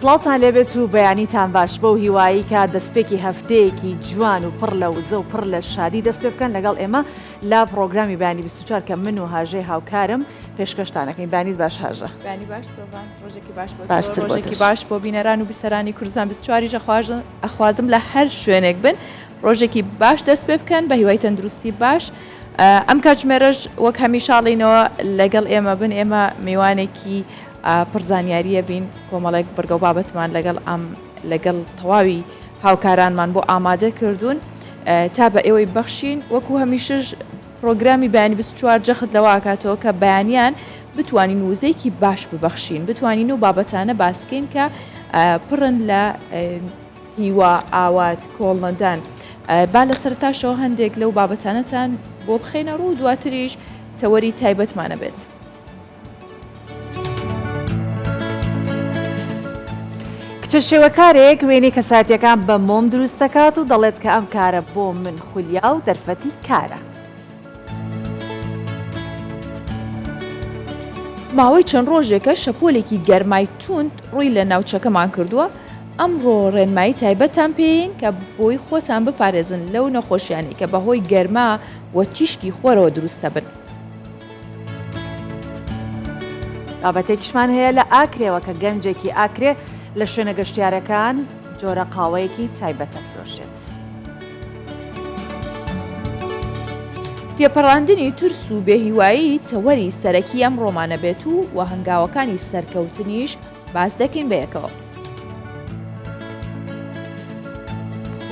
سڵاوتان لێبێت و بەیانیتان باش بەو هیوایی کە دەستپێکی هەفتەیەکی جوان و پڕ لە وزە و پڕ لە شادی دەست پێ بکەن لەگەڵ ئێمە لە پڕۆگرامی بەیانی 24 کە من و هاژەی هاوکارم پێشکەشتان ئەکەین بەیانیت باش هاژە. بەیانی باش سۆڤان ڕۆژێکی باش بۆ تۆ ڕۆژێکی باش بۆ بینەران و بیسەرانی کوردستان 24 یش ئەخوازم لە هەر شوێنێک بن ڕۆژێکی باش دەست پێ بکەن بە هیوای تەندروستی باش ئەم کاتژمێرەش وەک هەمیشە ئەڵێینەوە لەگەڵ ئێمە بن ئێمە میوانێکی پڕ زانیاریە بین کۆمەڵێک بڕگە و بابەتمان لەگەڵ ئەم لەگەڵ تەواوی هاوکارانمان بۆ ئامادە کردوون تا بە ئێوەی بەخشین وەکو هەمیشەش پرۆگرامی بەیانی 24 جەخت لەوە ئەکاتەوە کە بەیانیان بتوانین وزەیەکی باش ببەخشین بتوانین و بابەتانە باسکەین کە پڕن لە هیوا، ئاوات، کۆڵنەدان. با لە سەرەتاشەوە هەندێک لەو بابەتانەتان بۆ بخەینە ڕوو و دواتریش تەوەری تایبەتمان ئەبێت. کچە شێوەکارێک وێنەی کەسایەتییەکان بە مۆم دروست دەکات و دەڵێت کە ئەم کارە بۆ من خولیا و دەرفەتی کارە. ماوەی چەند ڕۆژێکە شەپۆلێکی گەرمای توند ڕووی لە ناوچەکەمان کردووە، ئەمڕۆ ڕێنمایی تایبەتتان پێین کە بۆی خۆتان بپارێزن لەو نەخۆشیانەی کە بەهۆی گەرما و تیشکی خۆرەوە دروست دەبن. بابەتێکیشمان هەیە لە ئاکرێوە کە گەنجێکی ئاکرێ لە شوێنە گەشتیارەکان جۆرە قاوەیەکی تایبەت ئەفرۆشێت. تێپەڕاندنی ترس و بێهیوایی تەوەری سەرەکی ئەم ڕۆمانە بێت و و هەنگاوەکانی سەرکەوتنیش باس دەکەین بەیەکەوە.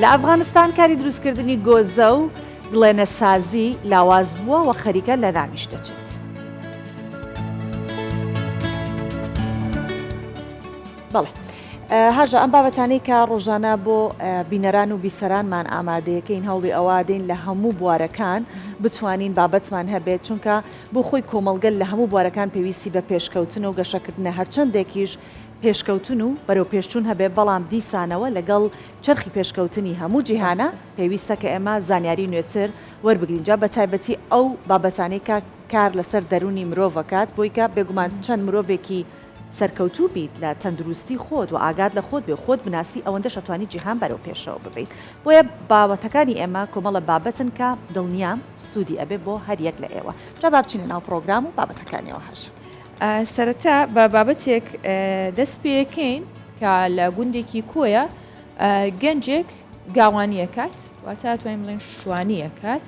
لە ئەفغانستان کاری دروستکردنی گۆزە و گڵێنەسازی لاواز بووە و خەریکە لەناویش دەچێت. بەڵێ هاژە ئەم بابەتانەی کە ڕۆژانە بۆ بینەران و بیسەرانمان ئامادەیەکەین هەوڵی ئەوە دەین لە هەموو بوارەکان بتوانین بابەتمان هەبێت چونکە بۆ خۆی کۆمەڵگەل لە هەموو بوارەکان پێویستی بە پێشکەوتن و گەشەکردنە هەرچەندێکیش پێشکەوتن و بەرەو پێشچوون هەبێ بەڵام دیسانەوە لەگەڵ چەرخی پێشکەوتنی هەموو جیهانە پێویستە کە ئێمە زانیاری نوێتر وەربگرین جا بەتایبەتی ئەو بابەتانەی کە کار لەسەر دەروونی مرۆڤ ئەکات بۆی کە بێگومان چەند مرۆڤێکی سەرکەوتوو بیت لە تەندروستی خۆت و ئاگات لە خۆت بێ و خۆت بناسی ئەوەندەش ئەتوانی جیهان بەرەو پێشەوە ببەیت بۆیە باوەتەکانی ئێمە کۆمەڵە بابەتن کە دڵنیام سوودی ئەبێ بۆ هەر یەک لە ئێوە جا با بچینە ناو پڕۆگرام و بابەتەکانیەوە هەژە. سەرەتا بە بابەتێک دەست پێکەین کە لە گوندێکی کۆیە گەنجێک گاوانی ئەکات واتە توانین بڵێن شوانی ئەکات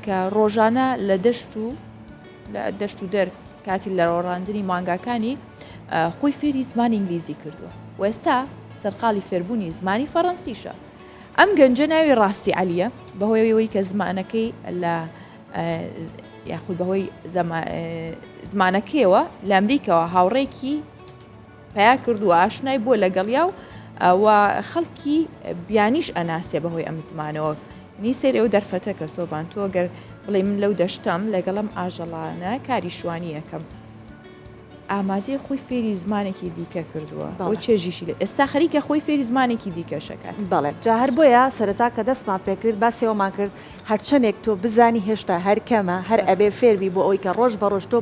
کە ڕۆژانە لە دەشت و لە دەشت و دەر کاتی لەوەڕاندنی مانگاکانی خۆی فێری زمانی ئینگلیزی کردووە و ئێستا سەرقاڵی فێربوونی زمانی فەڕەنسیشە. ئەم گەنجە ناوی ڕاستی عەلیە بەهۆی ئەوەی کە زمانەکەی لە یاخود بەهۆی زمانەکەیەوە لە ئەمریکاوە هاوڕێکی پیا کردووە ئاشنای بووە لەگەڵیا و و خەڵکی بیانیش ئەناسێ بەهۆی ئەم زمانەوە نی سەیری ئەو دەرفەتە کە سۆڤان تۆ گەر بڵێ من لەو دەشتەم لەگەڵم ئاژەڵانە کاری شوانی یەکەم ئامادەی خۆی فێری زمانێکی دیکە کردووە بۆ چێژیشی لە ئێستا خەریکە خۆی فێری زمانێکی دیکەشەکات. بەڵێ جا هەر بۆیە سەرەتا کە دەستمان پێکرد باسی ئەوەمان کرد هەرچەندێک تۆ بزانی هێشتا هەر کەمە هەر ئەبێ فێربی بۆ ئەوەی کە ڕۆژ بە ڕۆژ تۆ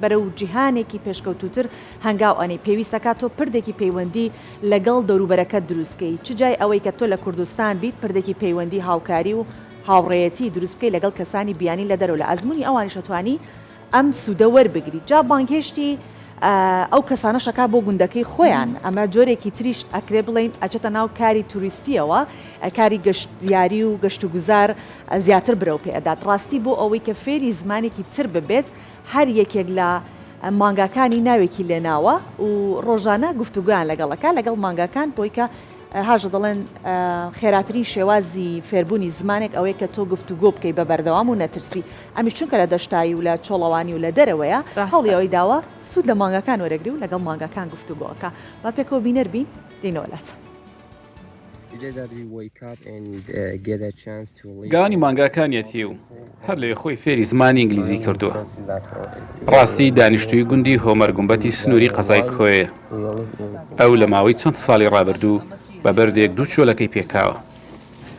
بەرەو جیهانێکی پێشکەوتووتر هەنگاو ئەنێی، پێویستە کا تۆ پردێکی پەیوەندی لەگەڵ دەوروبەرەکەت دروست کەی، چ جای ئەوەی کە تۆ لە کوردستان بیت پردێکی پەیوەندی هاوکاری و هاوڕێیەتی دروست بکەی لەگەڵ کەسانی بیانی لە دەرەوە لە ئەزموونی ئەوانیش ئەتوانی ئەم سوودە وەربگری جا بانگهێشتی ئەو کەسانەش ئەکا بۆ گوندەکەی خۆیان ئەمە جۆرێکی تریش ئەکرێ بڵێین ئەچێتە ناو کاری توریستیەوە کاری گەشتیاری و گەشتوگوزار زیاتر برەو پێ ئەدات ڕاستی بۆ ئەوەی کە فێری زمانێکی تر ببێت هەر یەکێک لە مانگاکانی ناوێکی لێناوە و ڕۆژانە گفتوگۆیان لەگەڵ ئەکا لەگەڵ مانگاکان بۆی کە هاژە دەڵێن خێراترین شێوازی فێربوونی زمانێک ئەوەیە کە تۆ گفتوگۆ بکەی بە بەردەوام و نەترسی ئەمیش چونکە لە دەشتایی و لە چۆڵەوانی و لە دەرەوەیە هەوڵی ئەوەی داوە سوود لە مانگاکان وەرەگری و لەگەڵ مانگاکان گفتوگۆ ئەکا با پێکەوە بینەر بین دێینەوە لات. گانی مانگاکانیەتی و هەر لەوێ خۆی فێری زمانی ئینگلیزی کردووە. ڕاستی دانیشتووی گوندی هۆمەر گومبەتی سنووری قەزای کۆیەیە. ئەو لە ماوەی چەند ساڵی ڕابردوو بە بەردێک دوو چۆلەکەی پێکاوە.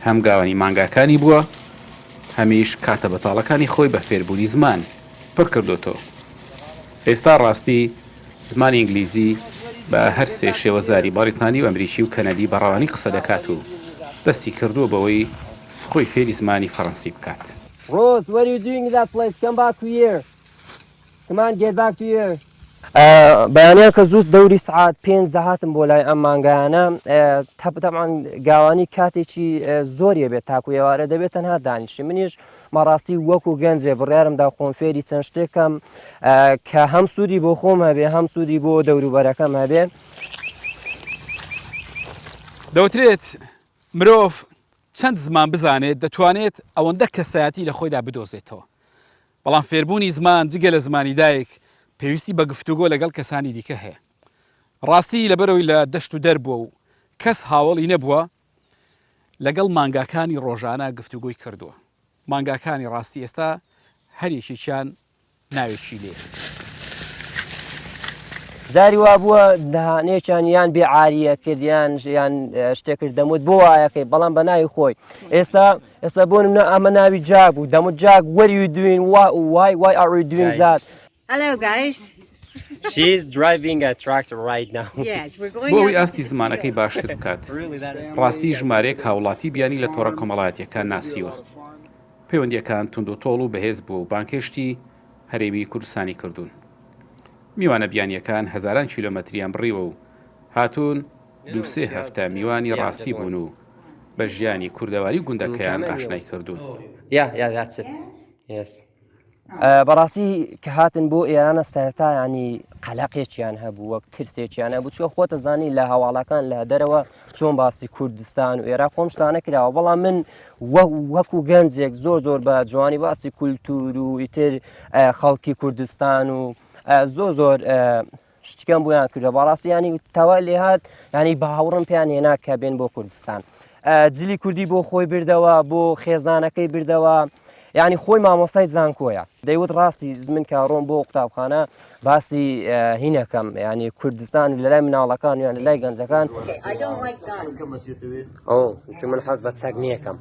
هەم گاوانی مانگاکانی بووە، هەمیش کاتە بەتاڵەکانی خۆی بە فێربوونی زمان پڕ کردۆتەوە. ئێستا ڕاستی زمانی ئینگلیزی. بە هەرسێ شێوەزاری بەڕیتانی و ئەمریکی و کەنەدی بە ڕەوانی قسە دەکات و دەستی کردووە بەوەی خۆی فێری زمانی فەڕەنسی بکات. Rose, what are you doing in that place? Come back to here. Come on, get back to here. بەیانیان کە زوو دەوری سعات پێنج دەهاتم بۆ لای ئەم مانگایانە تەبعەن گاوانی کاتێکی زۆریە بێت تاکو ئێوارە دەبێت تەنها دانیشی منیش مەڕاستی وەکو گەنجێ بڕیارم دا خۆم فێری چەند شتێکم کە هەم سوودی بۆ خۆم هەبێ هەم سوودی بۆ دەوروبەرەکەم هەبێ. دەوترێت مرۆڤ چەند زمان بزانێت دەتوانێت ئەوەندە کەسایەتی لە خۆیدا بدۆزێتەوە. بەڵام فێربوونی زمان جگە لە زمانی دایک پێویستی بە گفتوگۆ لەگەڵ کەسانی دیکە هەیە. ڕاستی لەبەرئەوەی لە دەشت و دەر بووە و کەس هاوەڵی نەبووە، لەگەڵ مانگاکانی ڕۆژانە گفتوگۆی کردووە. مانگاکانی ڕاستی ئێستا هەر یەکێکیان ناوێکی لێیە. جاری وابووە دەهانێکیان یان بێ عاریە کرد یان یان شتێک کرد دەموت بۆ وایەکەی بەڵام بە ناوی خۆی ئێستا ئێستا بۆ منە ئەمە ناوی جاک بوو دەموت جاک what are you doing why why why are you doing that Hello guys. She's driving a tractor right now. Yes, we're going بۆ ئەوەی out ئاستی زمانەکەی باشتر بکات، ڕاستی ژمارەیەک هاوڵاتی بیانی لە تۆڕە کۆمەڵایەتییەکان ناسیوە. پەیوەندییەکان توندوتۆڵ و بەهێز بووە و بانگهێشتی هەرێمی کوردستانی کردوون. میوانە بیانییەکان هەزاران کیلۆمەتریان بڕیوە و هاتوون دوو سێ هەفتە میوانی ڕاستی بوون و بە ژیانی کوردەواری گوندەکەیان ئاشنای کردوون. Yeah, yeah, that's it. Yes. بەڕاستی کە هاتن بۆ ئێرانە سەرتا ینی قەلەقێکیان هەبوو وەک ترسێکیان هەبوو چوە خۆتە زانی لە هەواڵەکان لە دەرەوە چۆن باسی کوردستان و ئێرا خۆم شتانە کراوە بەڵام من وەکو گەنجێک زۆر زۆر بە جوانی باسی کولتور و ئیتر خەڵکی کوردستان و زۆر زۆر شتیکەم بۆیان کردوە بەڕاستی ینی تەوا لێهات ینی باوەڕم پێیان هێنا کە بێن بۆ کوردستان جلی کوردی بۆ خۆی بردەوە بۆ خێزانەکەی بردەوە ینی خۆی مامۆستای زانکۆیە دەیوت ڕاستی من کە ڕۆم بۆ قوتابخانە باسی هینەکەم ینی کوردستان لە لای مناڵەکان یان لە لای گەنجەکان ئەو من حەز بە چەک نییەکەم.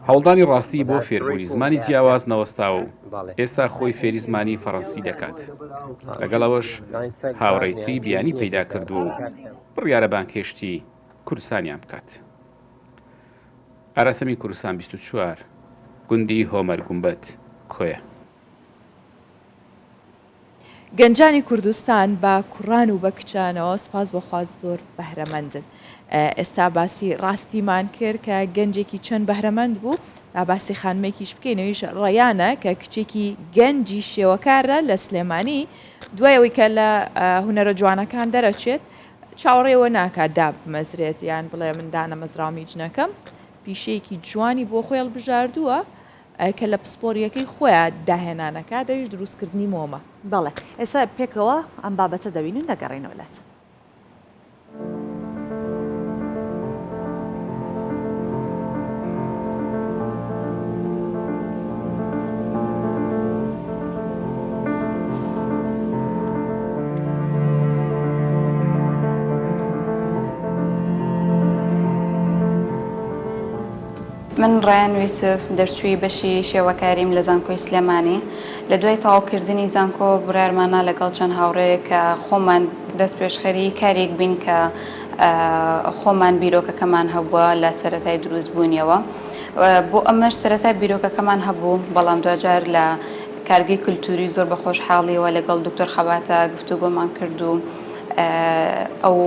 هەوڵدانی ڕاستی بۆ فێربوونی زمانی جیاواز نەوەستاوە و ئێستا خۆی فێری زمانی فەڕەنسی دەکات. لەگەڵ ئەوەش هاوڕێی تری بیانی پەیدا کردووە و بڕیارە بانگهێشتی کوردستانیان بکات. ئاراسەمی کوردستان 24، گوندی هۆمەر گومبەت، کۆیە. گەنجانی کوردستان بە کوڕان و بە کچانەوە سوپاس بۆ خوا زۆر بەهرەمەندن. ئێستا باسی ڕاستیمان کرد کە گەنجێکی چەند بەهرەمەند بوو، با باسی خانمێکیش بکەین ئەویش ڕەیانە کە کچێکی گەنجی شێوەکارە لە سلێمانی دوای ئەوەی کە لە هونەرە جوانەکان دەرەچێت چاوەڕێوە ناکات دابمەزرێت یان بڵێ من دانەمەزراوم هیچ نەکەم پیشەیەکی جوانی بۆ خۆی هەڵبژاردووە کە لە پسپۆرییەکەی خۆیا داهێنان ئەکات ئەویش دروستکردنی مۆمە. بەڵێ ئێستا پێکەوە ئەم بابەتە دەبینین و دەگەڕێینەوە لات. من ڕەیان یوسف، دەرچووی بەشی شێوەکاریم لە زانکۆی سلێمانی. لە دوای تەواوکردنی زانکۆ بڕیارمان نا لەگەڵ چەند هاوڕێیەک کە خۆمان دەستپێشخەری کارێک بین کە خۆمان بیرۆکەکەمان هەبووە لە سەرەتای دروستبوونیەوە. بۆ ئەمەش سەرەتا بیرۆکەکەمان هەبوو، بەڵام دواجار لە کارگەی کولتووری زۆر بە خۆشحاڵیەوە لەگەڵ دکتۆر خەباتە گفتوگۆمان کرد و ئەو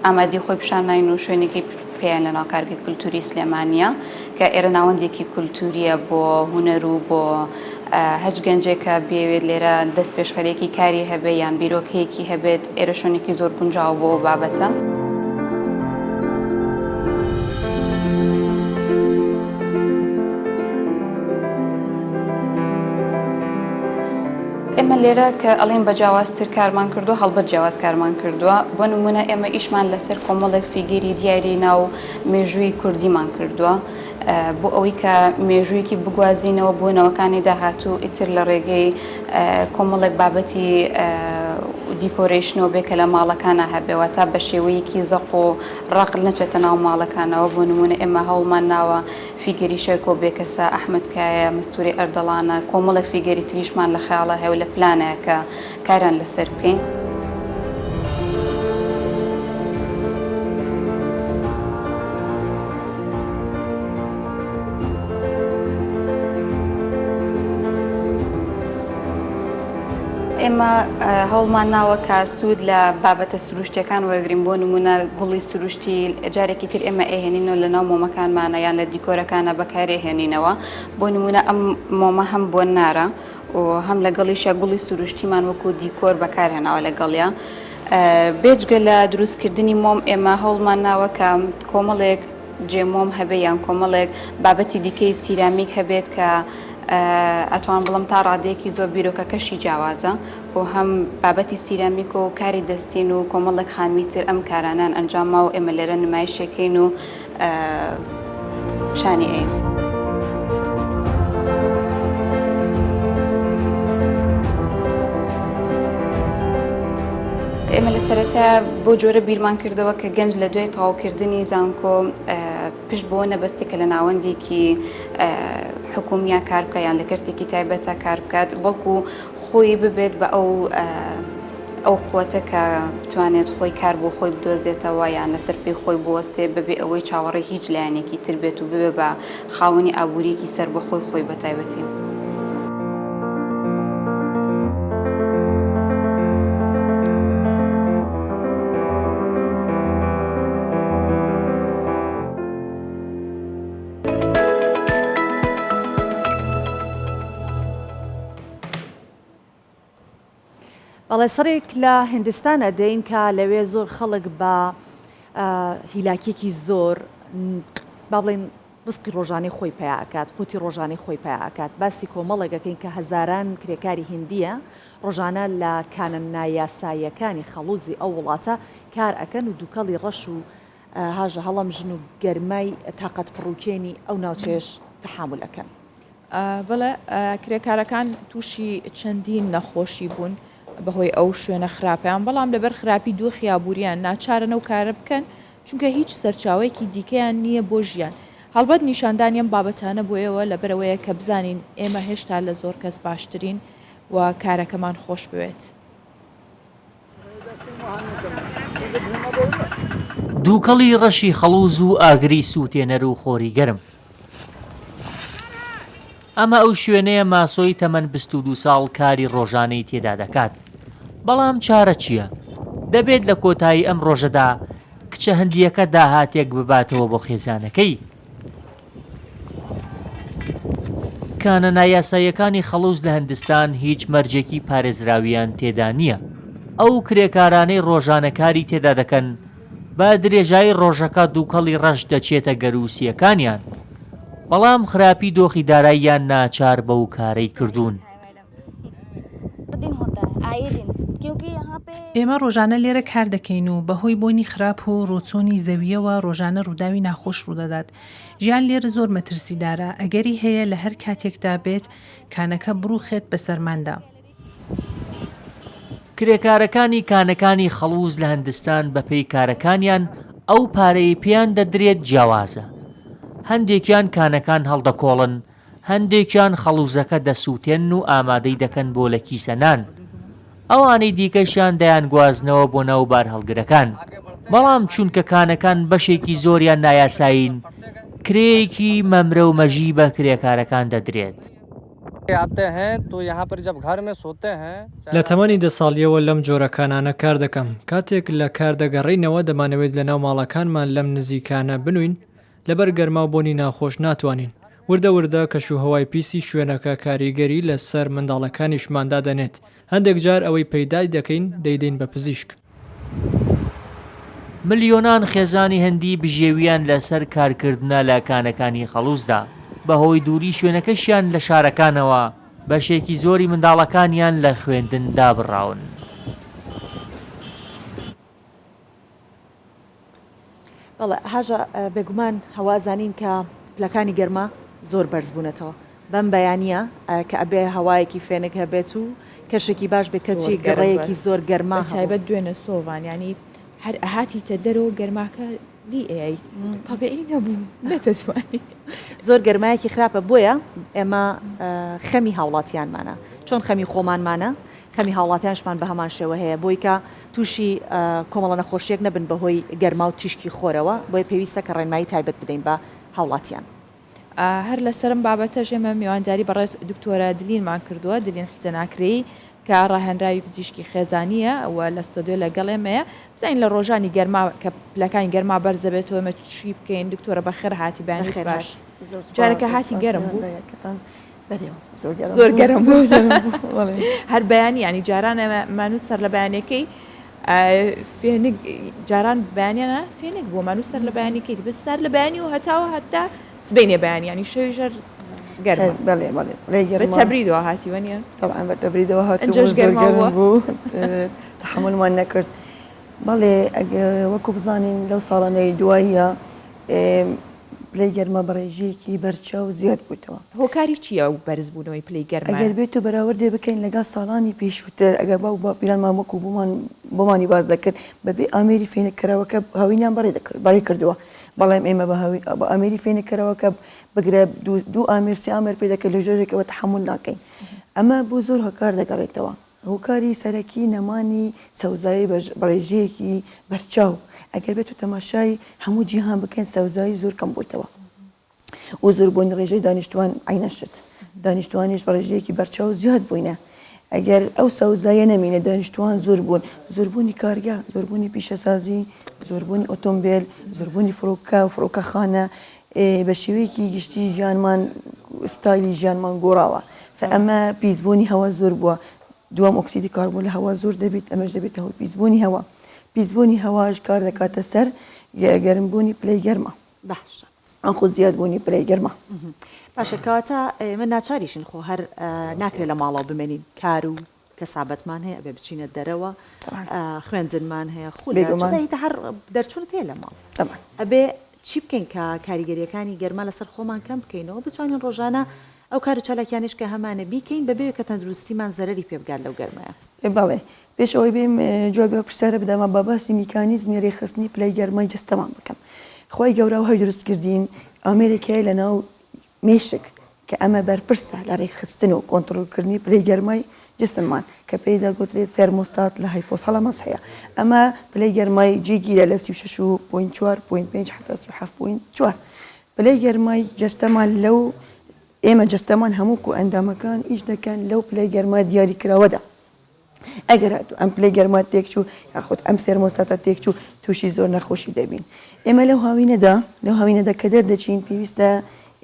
ئامادەی خۆی پیشان ناین و شوێنێکی پێیان لە ناو کارگەی کولتووری سلێمانییە کە ئێرە ناوەندێکی کولتوورییە بۆ هونەر و بۆ هەچ گەنجێک کە بیەوێت لێرە دەست پێشخەرێکی کاری هەبێ یان بیرۆکەیەکی هەبێت ئێرە شوێنێکی زۆر گونجاوە بۆ ئەو بابەتە. ئێمە لێرە کە ئەڵێین بە جیاوازتر کارمان کردووە، هەڵبەت جیاواز کارمان کردووە. بۆ نموونە ئێمە ئیشمان لەسەر کۆمەڵێک figure ی دیاری ناو مێژووی کوردیمان کردووە بۆ ئەوەی کە مێژوویەکی بگوازینەوە بۆ نەوەکانی داهاتوو ئیتر لە ڕێگەی کۆمەڵێک بابەتی decoration ەوە بێ کە لە ماڵەکانە هەبێ واتە بە شێوەیەکی زەق و ڕەق نەچێتە ناو ماڵەکانەوە بۆ نموونە ئێمە هەوڵمان ناوە figure ی شێرکۆ بێکەسە، ئەحمەد کایە، مەستوورەی ئەردەڵانە، کۆمەڵێک figure ی تریشمان لە خەیاڵا هەیە و لە پلانە کە کاریان لەسەر بکەین. ئێمە هەوڵمان ناوە کە سوود لە بابەتە سروشتیەکان وەرگین بۆ نمونە گوڵی سروشتی جارێکی تر ئێمە ئەهێنینەوە لە ناو مۆمەکانمانە یان لە دیکۆرەکانە بەکارێهێنینەوە بۆ نمونە ئەم مۆمە هەم بۆ نارە و هەم لەگەڵیشە گوڵی سروشتیمان وەکو دیکۆر بەکارهێناوە لەگەڵیا بێجگە لە دروستکردنی مۆم ئێمە هەوڵمان ناوە کە کۆمەڵێک جێ مۆم هەبێ یان کۆمەڵێک بابەتی دیکەی سیرامیک هەبێت کە ئەتوان بڵم تا ڕادەیەکی زۆر بیرۆکەکەشی جیاوازە و هەم بابەتی سیرامیک و کاری دەستین و کۆمەڵێک خانمی تر ئەم کارانان ئەنجامما و ئێمە لێرە نمایشێکەین و پیشانی ئەین. ئێمە لە سەرەتا بۆ جۆرە بیرمان کردەوە کە گەنج لە دوای تەواوکردنی زانکۆ پشت بۆ نەبەستێ کە لە ناوەندێکی حکومیە کار بکە یان لە کەرتێکی تایبەتە کار بکات بەڵکو خۆی ببێت بە ئەو ئەو قوتە کە بتوانێت خۆی کار بۆ خۆی بدۆزێتەوە یان لەسەر پێی خۆی بوەستێ بەبێ ئەوەی چاوەڕێی هیچ لایەنێکی تر بێت و ببێ بە خاوەنی ئابوورییەکی سەربەخۆی خۆی بە تایبەتی. بەڵێ سەرێک لە هندستان ئەدەین کە لەوێ زۆر خەڵک بە هیلاکیەکی زۆر با بڵێن ڕزقی ڕۆژانەی خۆی پیا ئەکات قوتی ڕۆژانەی خۆی پیا ئەکات باسی کۆمەڵێک ئەکەین کە هەزاران کرێکاری هندیە ڕۆژانە لە کانە نایاساییەکانی خەڵوزی ئەو وڵاتە کار ئەکەن و دووکەڵی ڕەش و هاژە هەڵەمژن و گەرمای تاقەت پڕوکێنی ئەو ناوچەیەش تەحامول ئەکەن. بەڵێ کرێکارەکان تووشی چەندین نەخۆشی بوون بەهۆی ئەو شوێنە خراپەیان، بەڵام لەبەر خراپی دۆخی ئابووریان ناچارن ئەو کارە بکەن، چونکە هیچ سەرچاوەیەکی دیکەیان نییە بۆ ژیان. هەڵبەت نیشاندانی ئەم بابەتانە بۆ ئێوە لەبەرئەوەیە کە بزانین ئێمە هێشتا لە زۆر کەس باشترین و کارەکەمان خۆش بوێت. دووکەڵی ڕەشی خەڵووز و ئاگری سووتێنەر و خۆری گەرم. ئەمە ئەو شوێنەیە ماسۆی تەمەن 22 ساڵ کاری ڕۆژانەی تێدا دەکات. بەڵام چارە چییە؟ دەبێت لە کۆتایی ئەم ڕۆژەدا کچە هندییەکە داهاتێک بباتەوە بۆ خێزانەکەی. کانە نایاساییەکانی خەڵوز لە هندستان هیچ مەرجێکی پارێزراویان تێدا نییە. ئەو کرێکارانەی ڕۆژانە کاری تێدا دەکەن، بە درێژایی ڕۆژەکە دووکەڵی ڕەش دەچێتە گەروو سییەکانیان. بەڵام خراپی دۆخی داراییان ناچار بەو کارەی کردوون. ئێمە ڕۆژانە لێرە کار دەکەین و بەهۆی بۆنی خراپ و ڕۆچوونی زەوییەوە ڕۆژانە ڕووداوی ناخۆش ڕوودەدات. ژیان لێرە زۆر مەترسیدارە، ئەگەری هەیە لە هەر کاتێکدا بێت کانەکە بڕووخێت بەسەرماندا. کرێکارەکانی کانەکانی خەڵووز لە هندستان بەپێی کارەکانیان ئەو پارەی پێیان دەدرێت جیاوازە. هەندێکیان کانەکان هەڵدەکۆڵن، هەندێکیان خەڵوزەکە دەسووتێنن و ئامادەی دەکەن بۆ لە کیسە نان، ئەوانەی دیکەشیان دەیانگوازنەوە بۆ ناو بارهەڵگرەکان، بەڵام چونکە کانەکان بەشێکی زۆریان نایاسایین، کرێیەکی مەمرە و مەژی بە کرێکارەکان دەدرێت. لە تەمەنی دە ساڵییەوە لەم جۆرە کانانە کار دەکەم، کاتێک لە کار دەگەڕێینەوە دەمانەوێت لەناو ماڵەکانمان لەم نزیکانە بنووین، لەبەر گەرما و بۆنی ناخۆش ناتوانین. وردە وردە کەشوهەوای پیسی شوێنەکە کاریگەری لەسەر منداڵەکانیشمان دادەنێت. هەندێک جار ئەوەی پەیدای دەکەین دەیدەین بە پزیشک. ملیۆنان خێزانی هندی بژێوییان لەسەر کارکردنە لە کانەکانی خەڵوزدا، بەهۆی دووری شوێنەکەشیان لە شارەکانەوە، بەشێکی زۆری منداڵەکانیان لە خوێندن دابڕاون. بەڵێ هاژە بێگومان هەوا زانین کە پلەکانی گەرما زۆر بەرز بوونەتەوە بەم بەیانە کە ئەبێ هەوایەکی فێنک هەبێت و کەشێکی باش بێت کەچی گەڕەیەکی زۆر گەرما تایبەت دوێنێ سۆڤان ینی هەر ئەهاتیتە دەرەوە گەرماکە لی ئەی تەبیعی نەبوو نەتەتوانی زۆر گەرمایەکی خراپە بۆیە ئێمە خەمی هاوڵاتیانمانە چۆن خەمی خۆمانمانە خەمی هاوڵاتیانشمان بە هەمان شێوە هەیە بۆی کە تووشی کۆمەڵە نەخۆشیەک نەبن بەهۆی گەرما و تیشکی خۆرەوە، بۆیە پێویستە کە ڕێنمایی تایبەت بدەین بە هاوڵاتیان. هەر لەسەر ئەم بابەتەش ئێمە میوانداری بەڕێز دکتۆرە دلینمان کردووە، دلین حوسێن ئاکرەیی، کە ڕاهێنراوی پزیشکی خێزانییە و لە ستۆدیۆ لەگەڵ ئێمەیە. بزانین لە ڕۆژانی گەرما کە پلەکانی گەرما بەرز دەبێتەوە ئێمە چی بکەین؟ دکتۆرە بەخێر هاتی بەیانیت باش. جارێکە هاتی گەرم بوو. زۆر گەرم بوو. هەر بەیانی ینی جاران مانوو سەر لە بەیانەکەی فێنک جاران بەیانیانە فێنک بوو مانوو سەر لە بەیانەکەی بەس سەر لە بەیانی و هەتاوە هەتا سبەینێ بەیانی یانی شەویش هەر گەرمە. بەڵێ بەڵێ بەڵێ گەرمە. بە تەبریدەوە هاتی وەنیە؟ تەبعەن بە تەبریدەوە هاتووم و زۆر گەرم بوو تەحەمولمان نەکرد. بەڵێ ئەگە وەکو بزانین لەو ساڵانەی دواییە پلەی گەرما بە ڕێژەیەکی بەرچاو زیاد بوویتەوە. هۆکاری چییە ئەو بەرزبوونەوەی پلەی گەرمایە؟ ئەگەر بێت و بەراوردێ بکەین لەگەڵ ساڵانی پێشووتر ئەگەر باوک باپیرانمان وەکو بۆمان بۆمانی باس دەکرد بەبێ ئامێری فێنککەرەوەکە هاوینیان بەڕێ دەکرد بەڕێ کردووە. بەڵێم ئێمە بە هاوین بە ئامێری فێنککەرەوە کە بگرە دوو ئامێر سێ ئامێر پێ دەکرێت لە ژۆرێکەوە تەحەمول ناکەین ئەمە بۆ زۆر هۆکار دەگەڕێتەوە هۆکاری سەرەکی نەمانی سەوزایی بە ڕێژەیەکی بەرچاو ئەگەر بێت و تەماشای هەموو جیهان بکەین سەوزایی زۆر کەم بوویتەوە و زۆربوونی ڕێژەی دانیشتوان عینە شت دانیشتوانیش بە ڕێژەیەکی بەرچاو زیاد بووینە ئەگەر ئەو سەوزایە نەمینێ دانیشتوان زۆر بوون زۆربوونی کارگە زۆربوونی پیشەسازی زۆربوونی ئۆتۆمبێل زۆربوونی فڕۆکە و فڕۆکەخانە بە شێوەیەکی گشتی ژیانمان ستایلی ژیانمان گۆڕاوە فئەمە پیسبوونی هەوا زۆر بووە دووەم ئۆکسیدی کاربۆن لە هەوا زۆر دەبێت ئەمەش دەبێتە هۆی پیسبوونی هەوا پیسبوونی هەواش کار دەکاتە سەر گەرمبوونی پلەی گەرما باشە ئەنخۆ زیاد بوونی پلەی گەرما. باشە کەواتە ئێمە ناچاریشین خۆ هەر ناکرێت لە ماڵەوە بمێنین کار و کەسابەتمان هەیە ئەبێ بچینە دەرەوە خوێندنمان هەیە خول هەر دەرچوونت هەیە لە ماڵ ئەبێ چی بکەین کە کاریگەریەکانی گەرما لەسەر خۆمان کەم بکەینەوە بتوانین ڕۆژانە ئەو کار و چالاکیانش کە هەمانە بیکەین بەبێ کە تەندروستیمان زەرری پێ بگات لەو گەرمایە. بەڵێ پێش ئەوەی بێم جوابی ئەو پرسیارە بدەمە با باسی میکانیزمی رێکخستنی پلەی گەرمای جەستەمان بکەم. خوای گەورە وەهای دروست کردین ئامێرێک هەیە لە ناو مێشک کە ئەمە بەرپرسە لە رێکخستن و کۆنتڕۆڵکردنی پلەی گەرمای جسممان کە پێی دەگوترێت thermostat لە hypothalamus هەیە ئەمە پلەی گەرمای جێگیرە لە 36 و point 4 point 5 هەتا 37 point 4 پلەی گەرمای جەستەمان لەو ئێمە جەستەمان هەموو کۆئەندامەکان ئیش دەکەن لەو پلەی گەرما دیاریکراوەدا ئەگەر هاتوو ئەم پلەی گەرما تێکچوو یاخود ئەم thermostat ە تێکچوو تووشی زۆر نەخۆشی دەبین ئێمە لەو هاوینەدا لەو هاوینەدا کە دەردەچین پێویستە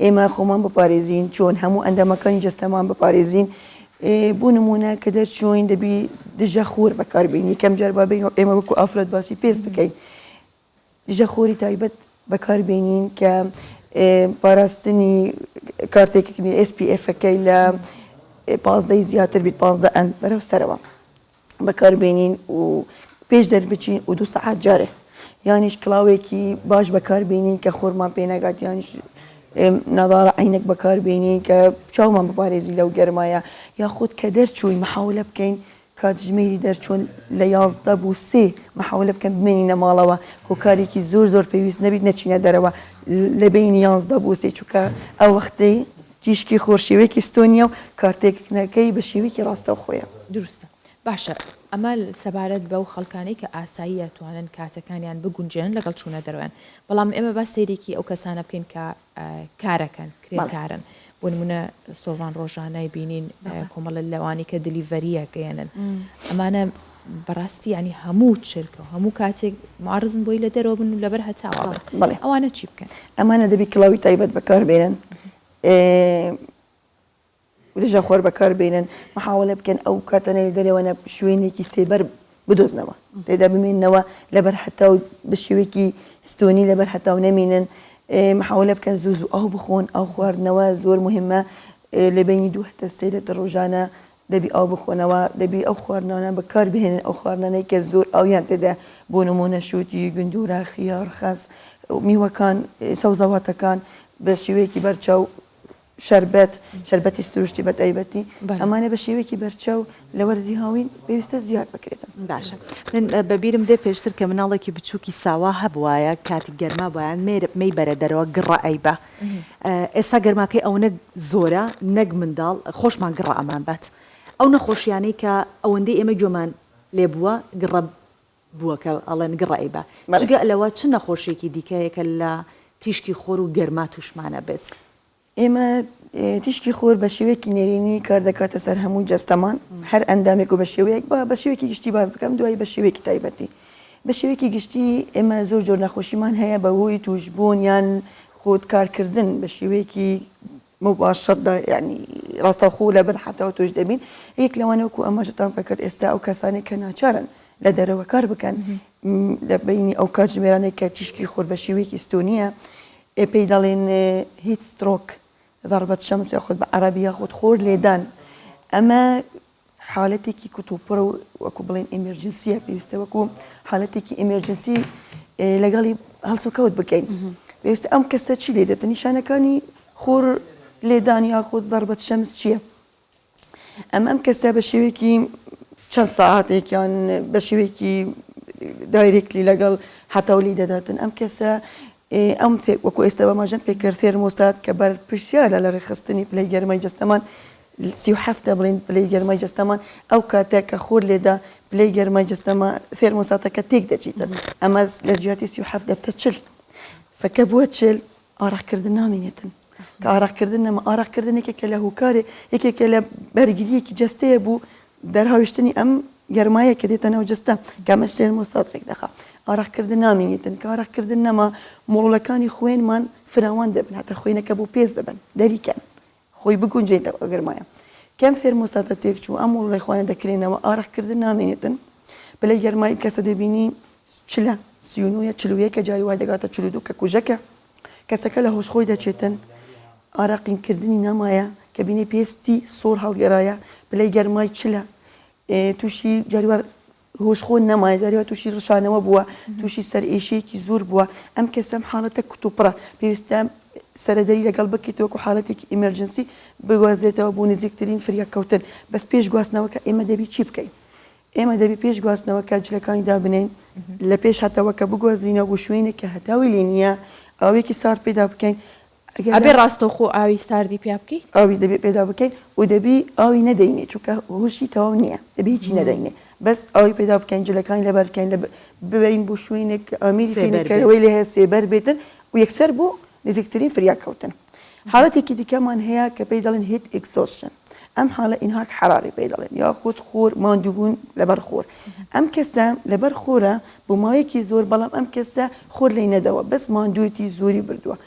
ئێمە خۆمان بپارێزین چۆن هەموو ئەندامەکانی جەستەمان بپارێزین بۆ نمونە کە دەرچوین دەبی دژە خۆر بەکاربین یەکەم جار با بین ئێمە وەکو ئافرەت باسی پێست بکەین دژەخۆری تایبەت بەکاربێنین کە پاراستنی کارتێکردنی SPF ەکەی لە پازدەی زیاتر بیت پازدە ئەند بەرەو سەرەوە بەکاربێنین و پێش دەربچین و دوو سەعات جارێ یانیش کڵاوێکی باش بەکاربێنین کە خۆرمان پێ نەگات یانیش نەظارە عینەک بەکاربێنین کە چاومان بپارێزی لەو گەرمایە یاخود کە دەرچووین محاولە بکەین کاتژمێری دەرچوون لە 11 بۆ سێ محاولە بکەن بمێنینە ماڵەوە هۆکارێکی زۆر زۆر پێویست نەبیت نەچینە دەرەوە لە بەینی 11 بۆ سێ چونکە ئەو وەختەی تیشکی خۆر شێوەیەکی ستۆنیە و کارتێکردنەکەی بە شێوەیەکی ڕاستەوخۆیە. دروستە باشە ئەمە سەبارەت بەو خەڵکانەی کە ئاساییە توانن کاتەکانیان بگونجێنن لەگەڵ چوونە دەرەوەیان بەڵام ئێمە با سەیرێکی ئەو کەسانە بکەین کە کارەکەن کرێکارن بۆ نمونە سۆڤان ڕۆژانای بینین کۆمەڵە لەوانی کە دلیڤەریە گەیەنن ئەمانە بەڕاستی ینی هەموو چرکە و هەموو کاتێک معرزن بۆی لە دەرەوە بن و لەبەر هەتاوە بڵێ ئەوانە چی بکەن ئەمانە دەبی کڵاوی تایبەت بەکاربێنن دژە خۆر بەکار بێنن، محاوەلە بکەن ئەو کاتانەی لە دەرەوەنە شوێنێکی سێبەر بدۆزنەوە تێدا بمێننەوە لەبەر هەتاو بە شێوەیەکی ستۆنی لەبەر هەتاو نەمینن محاوەلە بکەن زوو زوو ئاو بخۆن ئاو خواردنەوە زۆر مهمە لە بینی دوو هەتا سێ لتر ڕۆژانە دەبی ئاو بخۆنەوە دەبی ئەو خواردنانە بەکار بهێنن ئەو خواردنانەی کە زۆر ئاویان تێدا بۆ نمونە شووتی گندۆرە خیار خەس میوەکان سەوزەواتەکان بە شێوەیەکی بەرچاو شەربەت، شەربەتی سروشتی بە تایبەتی، ئەمانە بە شێوەیەکی بەرچاو لە وەرزی هاوین پێویستە زیاد بکرێتن. باشە من بە بیرم دێ پێشتر کە مناڵێکی بچووکی ساوا هەبوایە کاتی گەرما بوایە مێر مەیبەرە دەرەوە گڕە ئەیبا ئێستا گەرماکەی ئەونە زۆرە نەک منداڵ خۆشمان گڕە ئەمان بات ئەو نەخۆشیانەی کە ئەوەندەی ئێمە گوێمان لێ بووە گڕە بووە کە ئەڵێن گڕە ئەیبا جگە لەوە چ نەخۆشیەکی دیکە هەیە کە لە تیشکی خۆر و گەرما توشمان ئەبێت؟ ئێمە تیشکی خۆر بە شێوەیەکی نەرێنی کار دەکاتە سەر هەموو جەستەمان، هەر ئەندامێک و بە شێوەیەک با بە شێوەیەکی گشتی باس بکەم دوایی بە شێوەیەکی تایبەتی. بە شێوەیەکی گشتی ئێمە زۆر جۆر نەخۆشیمان هەیە بە هۆی تووشبوون یان خۆت کارکردن بە شێوەیەکی مباشر یانی ڕاستەوخۆ لە بن حەتاوە تووش دەبین یەک لەوانە وەکو ئاماژەتان پێکرد ئێستا ئەو کەسانەی کە ناچارن لە دەرەوە کار بکەن لە بینی ئەو کاتژمێرانەی کە تیشکی خۆر بە شێوەیەکی ستونیە پێی دەڵێن heat stroke ضربة شمس یاخود بە عەرەبی یاخود خۆر لێدان ئەمە حالەتێکی کوتوپڕ و وەکو بڵێن emergency یە پێویستە وەکو حالەتێکی emergency لەگەڵی هەڵسوکەوت بکەین پێویستە ئەم کەسە چی لێ دێتە نیشانەکانی خۆر لێدان یاخود ضربة شمس چییە ئەم ئەم کەسە بە شێوەیەکی چەند ساعتێکیان بە شێوەیەکی directly لەگەڵ هەتاولی دەداتن ئەم کەسە ئەم وەکو ئێستا بەماژەم پێکرد thermostat کە بەرپرسیارە لە ڕێکخستنی پلەی گەرمای جەستەمان 37 بڵین پلەی گەرمای جەستەمان ئەو کاتە کە خۆر لێدا پلەی گەرمای جەستەمە thermostat ەکە تێک دەچیتن ئەمە لە جیاتی 37 دەبتە چل فکە بووە چل ئارەقکردن نامینێتن کە ئارەقکردن نەما ئارەقکردن یەکێکە لە هۆکارێ یەکێکە لە بەرگرییەکی جەستەیە بوو دەرهاویشتنی ئەم گەرمایە کە دێتە ناو جەستە کە ئەمەش thermostat ڕێک دەخا ئارەقکردن نامینێتن کە ئارەقکردن نەما مۆڵەکانی خوێنمان فراوان دەبن هەتا خوێنەکە بۆ پێست ببن دەریکەن خۆی بگونجێنێتەوە ئەو گەرمایە کەم thermostat ە تێکچوو ئەم مۆڵەی خوانە دەکرێنەوە ئارەقکردن نامێنێتن پلەی گەرمای کەسە دەبینی چلە 39 41 جاری وای دەگاتە 42 کە کوژەکە کەسەکە لە هۆش خۆی دەچێتن ئارەقین کردنی نەمایە کە بینی پێستی سۆر هەڵگەرایە پلەی گەرمای چلە تووشی جاریوار هۆش خۆ نەمایە جاریوار تووشی ڕشانەوە بووە تووشی سەرئێشەیەکی زۆر بووە ئەم کەسەم حاڵەتە کوتوپڕە پێویستە سەرەدەری لەگەڵ بکەیت وەکو حاڵەتێکی emergency بگوازرێتەوە بۆ نزیکترین فریاکەوتن بەس پێش گواستنەوەکە ئێمە دەبی چی بکەین ئێمە دەبی پێش گواستنەوەکە جلەکانی دابنێین لە پێش هەتەوەکە بگوازینەوە بۆ شوێنێک کە هەتاوی لێ نییە ئاوێکی سارد پێدا بکەین ئەگەر ئەبێ ڕاستەوخۆ ئاوی ساردی پیا بکەیت؟ ئاوی دەبێ پێدا بکەین و دەبی ئاوی نەدەینێ چونکە هۆشی تەواو نییە دەبی هیچی نەدەینێ بەس ئاوی پێدا بکەین جلەکانی لەبەر بکەین لە ببەین بۆ شوێنێک کە ئامێری فێنککەرەوەی لێ هەیە سێبەر بێتن و یەکسەر بۆ نزیکترین فریاکەوتن. حاڵەتێکی دیکەمان هەیە کە پێی دەڵێن heat exhaustion ئەم حاڵە إنهاك حراري پێی دەڵێن یاخود خۆر ماندووبوون لەبەر خۆر ئەم کەسە لەبەر خۆرە بۆ ماوەیەکی زۆر بەڵام ئەم کەسە خۆر لی نەدەوە بەس ماندوویەتی زۆری بردووە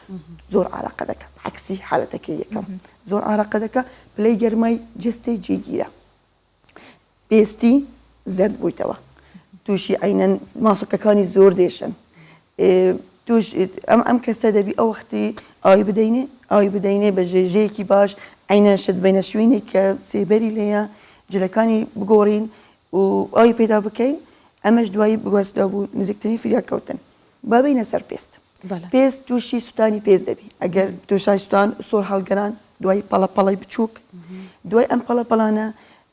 زۆر ئارەقە دەکات عەکسی حالەتەکەی یەکەم زۆر ئارەقە دەکات پلەی گەرمای جەستەی جێگیرە پێستی زەرد بوویتەوە تووشی عینەن ماسوولکەکانی زۆر دێشن توش ئەم ئەم کەسە دەبی ئەو وەختی ئاوی بدەینێ ئاوی بدەینێ بە ژێژەیەکی باش عینەن شت بینە شوێنێک کە سێبەری لێیە جلەکانی بگۆڕین و ئاوی پێدا بکەین ئەمەش دوایی بگواستەوە بوو نزیکترین فریاکەوتن با بینە سەر پێست پێست تووشی سوتانی پێست دەبی ئەگەر تووشای سوتان سۆر هەڵگەران دوای پەڵە پەڵەی بچووک دوای ئەم پەڵە پەڵانە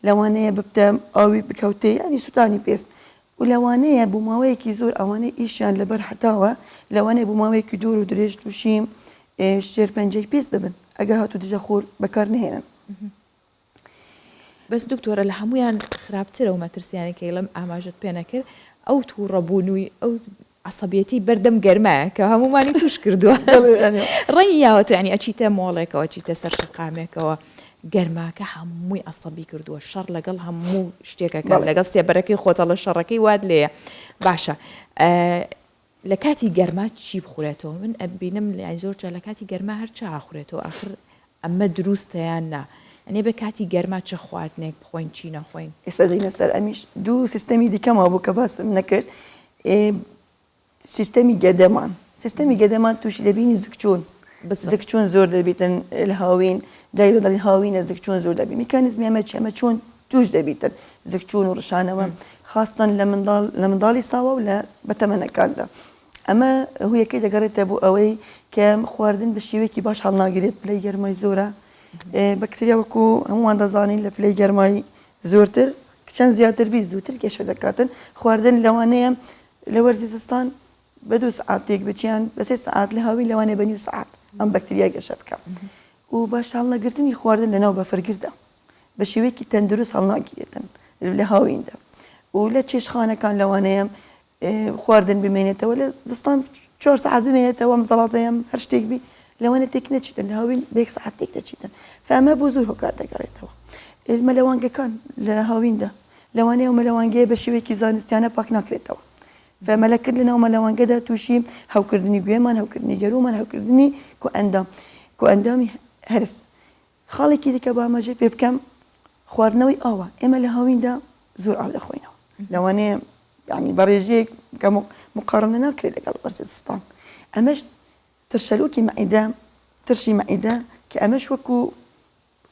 لەوانەیە ببتە ئاوی بکەوتێ ینی سوتانی پێست و لەوانەیە بۆ ماوەیەکی زۆر ئەوانەی ئیشیان لەبەر هەتاوە لەوانەیە بۆ ماوەیەکی دوور و درێژ تووشی شێرپەنجەی پێست ببن ئەگەر هاتوو دژە خۆر بەکار نهێنن. بەس دکتۆرە لە هەمویان خراپترە و مەترسیانی کە ئیڵم ئاماژەت پێ نەکرد ئەو تووڕەبوون و ئەو عەسەبیەتی بەردەم گەرمایە کە هەمومانی توش کردووە ڕەنگی یاوە تو ینی ئەچیتە مۆڵێکەوە چیتە سەر شەقامێکەوە گەرماکە هەمووی عەسەبی کردووە شەڕ لەگەڵ هەموو شتێکەکە لەگەڵ سێبەرەکەی خۆتەڵە شەڕەکەی وات لێیە باشە لە کاتی گەرما چی بخورێتەوە من ئەبینم یانی زۆر جار لە کاتی گەرما هەر چا ئەخورێتەوە ئاخر ئەمە دروستە یان نا ئەنێ بە کاتی گەرما چ خواردنێک بخۆین چی نەخۆین؟ ئێستا دێینە سەر ئەمیش دوو سیستەمی دیکە مابوو کە باسم نەکرد سیستەمی گەدەمان سیستەمی گەدەمان تووشی دەبینی زگچوون زگچوون زۆر دەبیتن لە هاوین دای دەڵێن هاوینە زگچوون زۆر دەبی میکانیزمی ئەمە چی ئەمە چۆن توش دەبیتن زگچوون و ڕشانەوە خاستەن لە منداڵ لە منداڵی ساوا و لە بەتەمەنەکاندا ئەمە هویەکەی دەگەڕێتە بۆ ئەوەی کە خواردن بە شێوەیەکی باش هەڵناگرێت پلەی گەرمای زۆرە بەکتریا وەکو هەمووان دەزانین لە پلەی گەرمای زۆرتر چەند زیاتر بی زووتر گەشە دەکاتن خواردن لەوانەیە لە وەرزی زستان بە دوو سەعات تێک بچیان بە سێ سەعات لە هاوین لەوانەیە بە نیو سەعات ئەم بەکتریا گەشە بکە و باش هەڵنەگرتنی خواردن لەناو بەفرگردا بە شێوەیەکی تەندروست هەڵناگیرێتن لە هاویندا و لە چێشخانەکان لەوانەیە خواردن بمێنێتەوە لە زستان چوار سەعات بمێنێتەوە ئەم زەڵاتەیەم هەر شتێک بی لەوانە تێک نەچیتن لە هاوین بە یەک سەعات تێک دەچیتن فەمە بۆ زۆر هۆکار دەگەڕێتەوە مەلەوانگەکان لە هاویندا لەوانەیە ئەو مەلەوانگەیە بە شێوەیەکی زانستیانە پاک ناکرێتەوە فە مەلەکرد لەناو مەلەوانگەدا تووشی هەوکردنی گوێمان هەوکردنی گەروومان هەوکردنی کۆئەندام کۆئەندامی هەرس خاڵێکی دیکە با ئاماژەی پێ بکەم خواردنەوەی ئاوە ئێمە لە هاویندا زۆر ئاو دەخۆینەوە لەوانەیە یعنی بە ڕێژەیەک کە مقارنە ناکرێت لەگەڵ وەرزی زستان ئەمەش ترشەلۆکی مەعیدە ترشی مەعیدە کە ئەمەش وەکو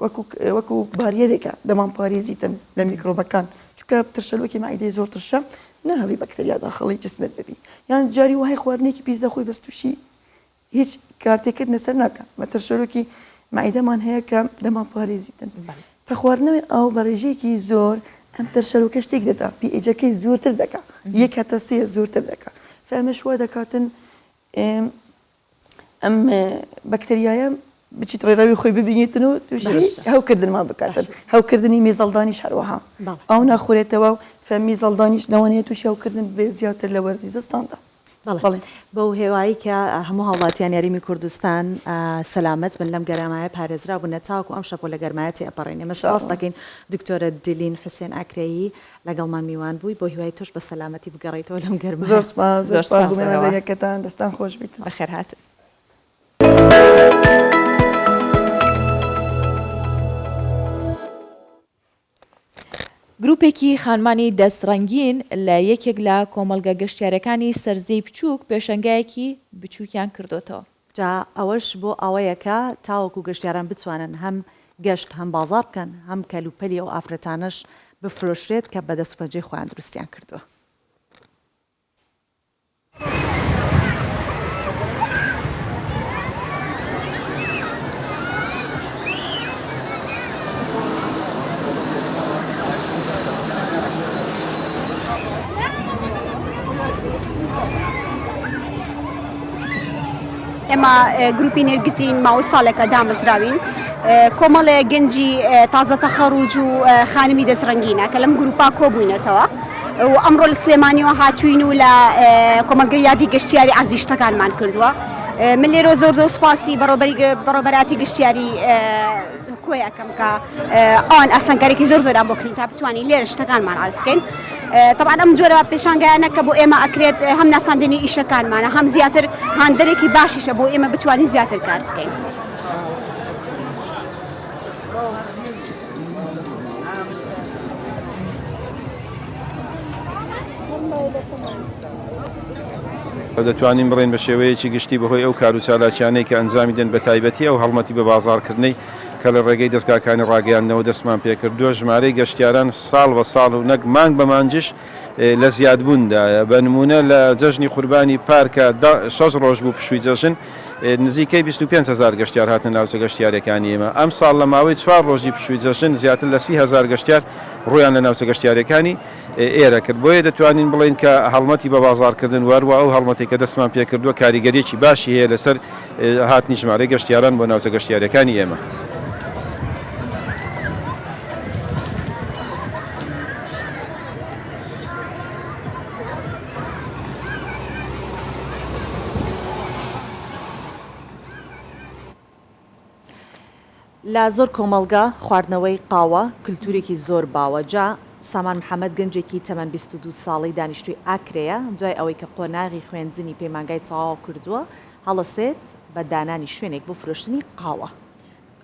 وەکو وەکو باریەرێکە دەمانپارێزیتن لە میکرۆبەکان چونکە ترشەلۆکی مەعیدەی زۆر ترشە ناهێڵی بەکتریا داخڵی جسمت ببی یان جاری وهای خواردنێکی پیس دەخۆی بەس تووشی هیچ کارتێکردنە سەر ناکە مە ترشەلۆکی مەعیدەمان هەیە کە دەمانپارێزیتن فە خواردنەوەی ئاو بە ڕێژەیەکی زۆر ئەم ترشەلۆکە شتێک دەدا pH ەکەی زۆرتر دەکا یەک هەتا سێ زۆرتر دەکا فە ئەمەش وا دەکاتن ئەم بەکتریایە بچیت ڕێڕەوی خۆی ببینێتن و تووشی هەوکردنمان بکاتن هەوکردنی میزەڵدانیش هەروەها ئاو ناخورێتەوە و فە میزەڵدانیش لەوانەیە تووشی هەوکردن بێت زیاتر لە وەرزی زستاندا. بەڵێ بەو هێوایی کە هەموو هاوڵاتیانی هەرێمی کوردستان سەلامەت بن لەم گەرمایە پارێزراو بن تاوەکو ئەم شەپۆلە گەرمایە تێئەپەڕێن ئێمە سوپاس دەکەین دکتۆرە دلین حوسێن ئاکرەیی لەگەڵمان میوان بووی بۆ هیوای تۆش بە سەلامەتی بگەڕێیتەوە لەم گەرمایە. زۆر سپاس زۆر سپاس بۆ میوانداریەکەتان دەستان خۆش بیت. بەخێرهاتن. گروپێکی خانمانی دەست ڕەنگین لە یەکێک لە کۆمەڵگە گەشتیارەکانی سەرزێی بچووک پێشەنگایەکی بچووکیان کردۆتەوە. جا ئەوەش بۆ ئەوەیە کە تاوەکو گەشتیاران بتوانن هەم گەشت هەم بازاڕ بکەن هەم کەلوپەلی ئەو ئافرەتانەش بفرۆشرێت کە بە دەستوپەنجەی خۆیان دروستیان کردووە. ئێمە گروپی نێرگزین ماوەی ساڵێکە دامەزراوین کۆمەڵێ گەنجی تازە تەخەڕوج و خانمی دەستڕەنگینە کە لەم گروپا کۆبووینەتەوە و ئەمڕۆ لە سلێمانیەوە هاتوین و لە کۆمەڵگەی یادی گەشتیاری عەرزی شتەکانمان کردووە من لێرە زۆر زۆر سوپاسی بەڕێوەبەری بەڕێوەبەراتی گەشتیاری کۆی ئەکەم کە ئەوان ئاسانکاریکی زۆر زۆران بۆ کردین تا بتوانین لێرە شتەکانمان عەرز بکەین طبعا ئەم جۆرە پێشانگایانە کە بۆ ئێمە ئەکرێت هەم ناساندنی ئیشەکانمانە هەم زیاتر هاندەرێکی باشیشە بۆ ئێمە بتوانین زیاتر کار بکەین. دەتوانین بڵێین بە شێوەیەکی گشتی بەهۆی ئەو کار و چالاکیانەی کە ئەنجامی دەن بەتایبەتی ئەو هەڵمەتی بە بازاڕکردنەی کە لە ڕێگەی دەزگاکانی ڕاگەیاندنەوە دەستمان پێکردووە ژمارەی گەشتیاران ساڵ بە ساڵ و نەک مانگ بە مانگیش لە زیادبووندایە بە نموونە لە جەژنی قوربانی پار کە شەش ڕۆژ بوو پشووی جەژن نزیکەی 25 هەزار گەشتیار هاتنە ناوچە گەشتیاریەکانی ئێمە ئەمساڵ لە ماوەی چوار ڕۆژی پشووی جەژن زیاتر لە 30 هەزار گەشتیار ڕوویان لە ناوچە گەشتیاریەکانی ئێرە کرد، بۆیە دەتوانین بڵێین کە هەڵمەتی بەبازاڕکردن و هەروەها ئەو هەڵمەتەی کە دەستمان پێکردووە کاریگەرییەکی باشی هەیە لەسەر هاتنی ژمارەی گەشتیاران بۆ ناوچە گەشتیارییەکانی ئێمە. لە زۆر کۆمەڵگە خواردنەوەی قاوە کلتورێکی زۆر باوە، جا سامان محەمەد گەنجێکی تەمەن 22 ساڵەی دانیشتووی ئاکرێیە، دوای ئەوەی کە قۆناغی خوێندنی پەیمانگای تەواو کردووە، هەڵەسێت بە دانانی شوێنێک بۆ فرۆشتنی قاوە.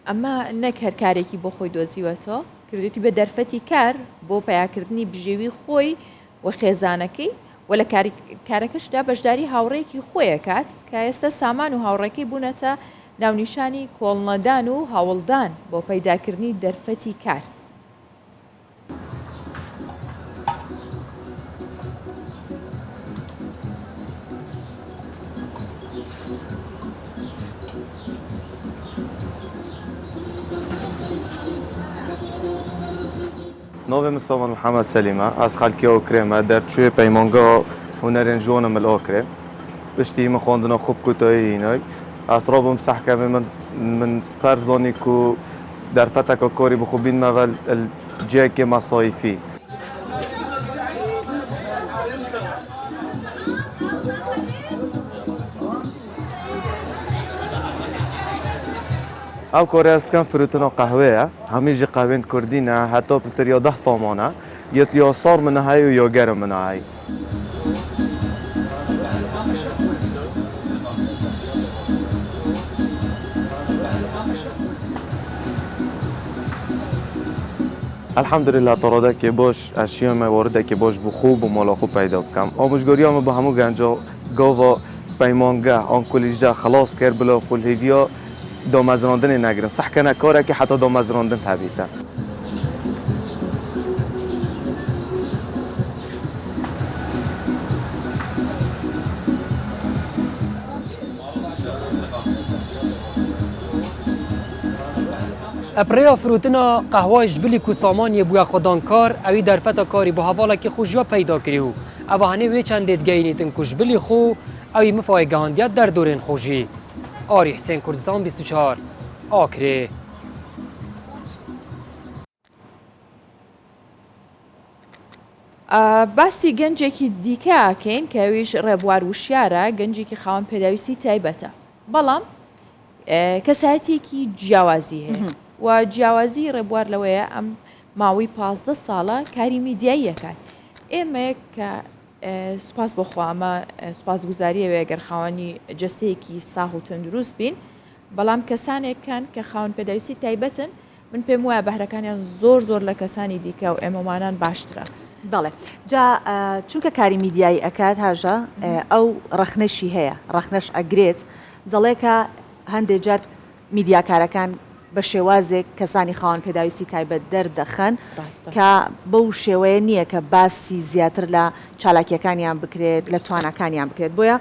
ئەمە نەک هەر کارێکی بۆ خۆی دۆزیوەتەوە، کردوویەتی بە دەرفەتی کار بۆ پەیاکردنی بژێوی خۆی و خێزانەکەی و لە کارەکەشدا بەشداری هاوڕێیەکی خۆی ئەکات کە ئێستا سامان و هاوڕێکەی بوونەتە ناونیشانی کۆڵنەدان و هەوڵدان بۆ پەیداکردنی دەرفەتی کار. Navê min Saman Mihemed Selîm e. Ez xelkê Akrê me. Derçûyê Peymangeha Hunerên Ciwan im li Akrê. Piştî min xwendina xwe bi kotayî hînay. Ez rabûm sehkevê min min ferz zanî ku derfeteka karî bi xwe bînime ve li cihekê mesayîfî. ئەو کارەی ئەز دکەم فرۆتنا قەهوەیە، هەمی ژی قەهوێن کوردی نە، هەتا پتر یا دەه تامانە، یە یا سار منە هەی و یا گەرم منە هەی. الحمدللە تا ڕادەکێ باش ئەشیامە واردەکێ باش بۆ خۆ و بۆ ماڵا خۆ پەیدا بکەم. ئامۆژگاریا من بۆ هەموو گەنجا گاڤا پەیمانگە ئان کۆلیژە خەڵاس کەر بلا خۆ لهێڤیا دامەزراندنێ نەگرن سەحکەنە کارەکێ حەتا دامەزراندن هەبیتە. Ev rêya firotina qehwayê ji bilî ku samaniyê bûye xwedankar, ewî derfeta karî bo hevalekî xwe jiya peyda kirî û eva henê wê çendê digeyînîtin ku ji bilî xwe ewî mifayê gihandiye derdorên xwe jî. Arî Hisên Kurdistan 24, Akrê. باسی گەنجێکی دیکە ئەکەین کە ئەویش ڕێبوار وشیارە، گەنجێکی خاوەن پێداویستی تایبەتە، بەڵام کەسایەتیەکی جیاوازی هەیە و جیاوازی ڕێبوار لەوەیە ئەم ماوەی 15 ساڵە کاری میدیایی ئەکات. ئێمە کە سوپاس بۆ خوا ئەمە سوپاسگوزاریەوەیە گەر خاوەنی جەستەیەکی ساغ و تەندروست بین، بەڵام کەسانێک هەن کە خاوەن پێداویستی تایبەتن من پێم وایە بەهرەکانیان زۆر زۆر لە کەسانی دیکە و ئێمەمانان باشترە. بەڵێ جا چونکە کاری میدیایی ئەکات هاژە ئەو ڕەخنەشی هەیە ڕەخنەش ئەگرێت دەڵێ کە هەندێ جار میدیاکارەکان بە شێوازێک کەسانی خاوەن پێداویستی تایبەت دەردەخەن کە بەو شێوەیە نییە کە باسی زیاتر لە چالاکیەکانیان بکرێت لە تواناکانیان بکرێت بۆیە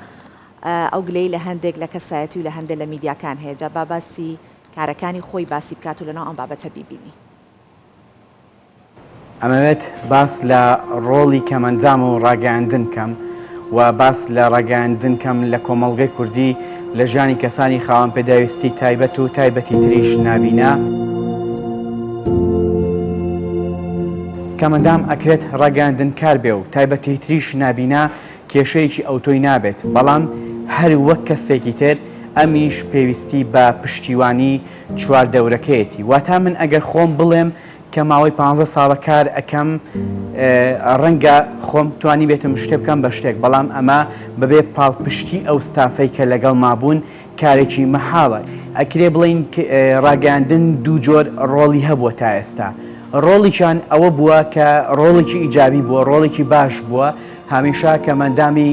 ئەو گلەی لە هەندێک لە کەسایەتی و لە هەندێک لە میدیاکان هەیە جا با باسی کارەکانی خۆی باسی بکات و لەناو ئەم بابەتە بیبینی. ئەمەوێت باس لە ڕۆڵی کەمئەندام و ڕاگەیاندن بکەم و باس لە ڕاگەیاندن کەم لە کۆمەڵگەی کوردی لە ژیانی کەسانی خاوەن پێداویستی تایبەت و تایبەتی تریش نابینا. کەمئەندام ئەکرێت ڕاگەیاندنکار بێ و تایبەتی تریش نابینا کێشەیەکی ئەوتۆی نابێت، بەڵام هەر وەک کەسێکی تر ئەمیش پێویستی بە پشتیوانی چواردەورەکەیەتی. واتا من ئەگەر خۆم بڵێم کە ماوەی پانزە ساڵە کار ئەکەم ڕەنگە خۆم توانیبێتم شتێ بکەم بە شتێک، بەڵام ئەمە بەبێ پاڵپشتی ئەو ستافەی کە لەگەڵما بوون کارێکی مەحاڵە. ئەکرێ بڵێین ڕاگەیاندن دوو جۆر ڕۆڵی هەبووە تا ئێستا. ڕۆڵیکیان ئەوە بووە کە ڕۆڵێکی ئیجابی بووە، ڕۆڵێکی باش بووە، هەمیشە کەمئەندامی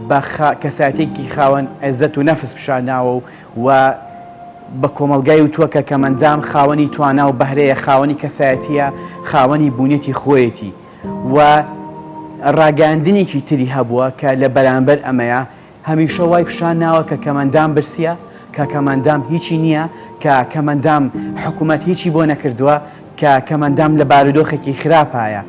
بە کەسایەتیەکی خاوەن عێزەت و نەفس پیشان داوە و و بە کۆمەڵگای وتووە کە کەمئەندام خاوەنی توانا و بەهرەیە، خاوەنی کەسایەتیە، خاوەنی بوونیەتی خۆیەتی و ڕاگەیاندنێکی تری هەبووە کە لە بەرامبەر ئەمەیە هەمیشە وای پیشان ناوە کە کەمئەندام برسیە، کە کەمئەندام هیچی نییە، کە کەمئەندام حکومەت هیچی بۆ نەکردووە، کە کەمئەندام لە بارودۆخێکی خراپایە.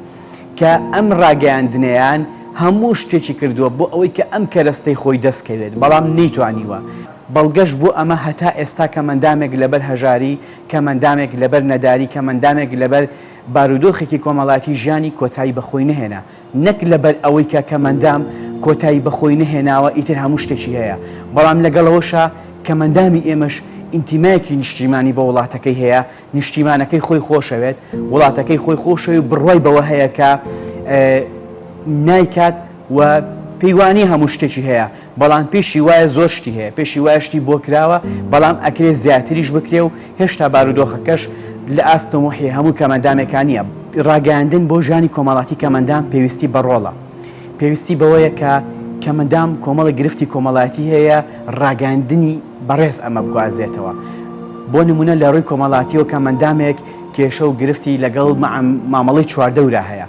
کە ئەم ڕاگەیاندنەیان هەموو شتێکی کردووە بۆ ئەوەی کە ئەم کەرەستەی خۆی دەست کەوێت، بەڵام نەیتوانیوە. بەڵگەش بۆ ئەمە هەتا ئێستا کەمئەندامێک لەبەر هەژاری، کەمئەندامێک لەبەر نەداری، کەمئەندامێک لەبەر بارودۆخێکی کۆمەڵایەتی ژیانی کۆتایی بە خۆی نەهێنا. نەک لەبەر ئەوەی کە کەمئەندام کۆتایی بە خۆی نەهێناوە ئیتر هەموو شتێکی هەیە، بەڵام لەگەڵ ئەوەشا کەمئەندامی ئێمەش ئینتیمایەکی نیشتیمانی بۆ وڵاتەکەی هەیە، نیشتیمانەکەی خۆی خۆشەوێت، وڵاتەکەی خۆی خۆشەوێت و بڕوای بەوە هەیە کە نایکات و پێی وانییە هەموو شتێکی هەیە، بەڵام پێشی وایە زۆر شتی هەیە، پێشی وایە شتی بۆ کراوە، بەڵام ئەکرێ زیاتریش بکرێ و هێشتا بارودۆخەکەش لە ئاست تموحی هەموو کەمئەندامێکا نییە. ڕاگەیاندن بۆ ژیانی کۆمەڵاتی کەمئەندام پێویستی بە ڕۆڵە، پێویستی بەوەیە کە کەمئەندام کۆمەڵێک گرفتی کۆمەڵایەتی هەیە، ڕاگەیاندنی بەڕێز ئەمە بگوازێتەوە. بۆ نموونە لە ڕووی کۆمەڵاتییەوە کەمئەندامێک کێشە و گرفتی لەگەڵ مامەڵەی چواردەورا هەیە،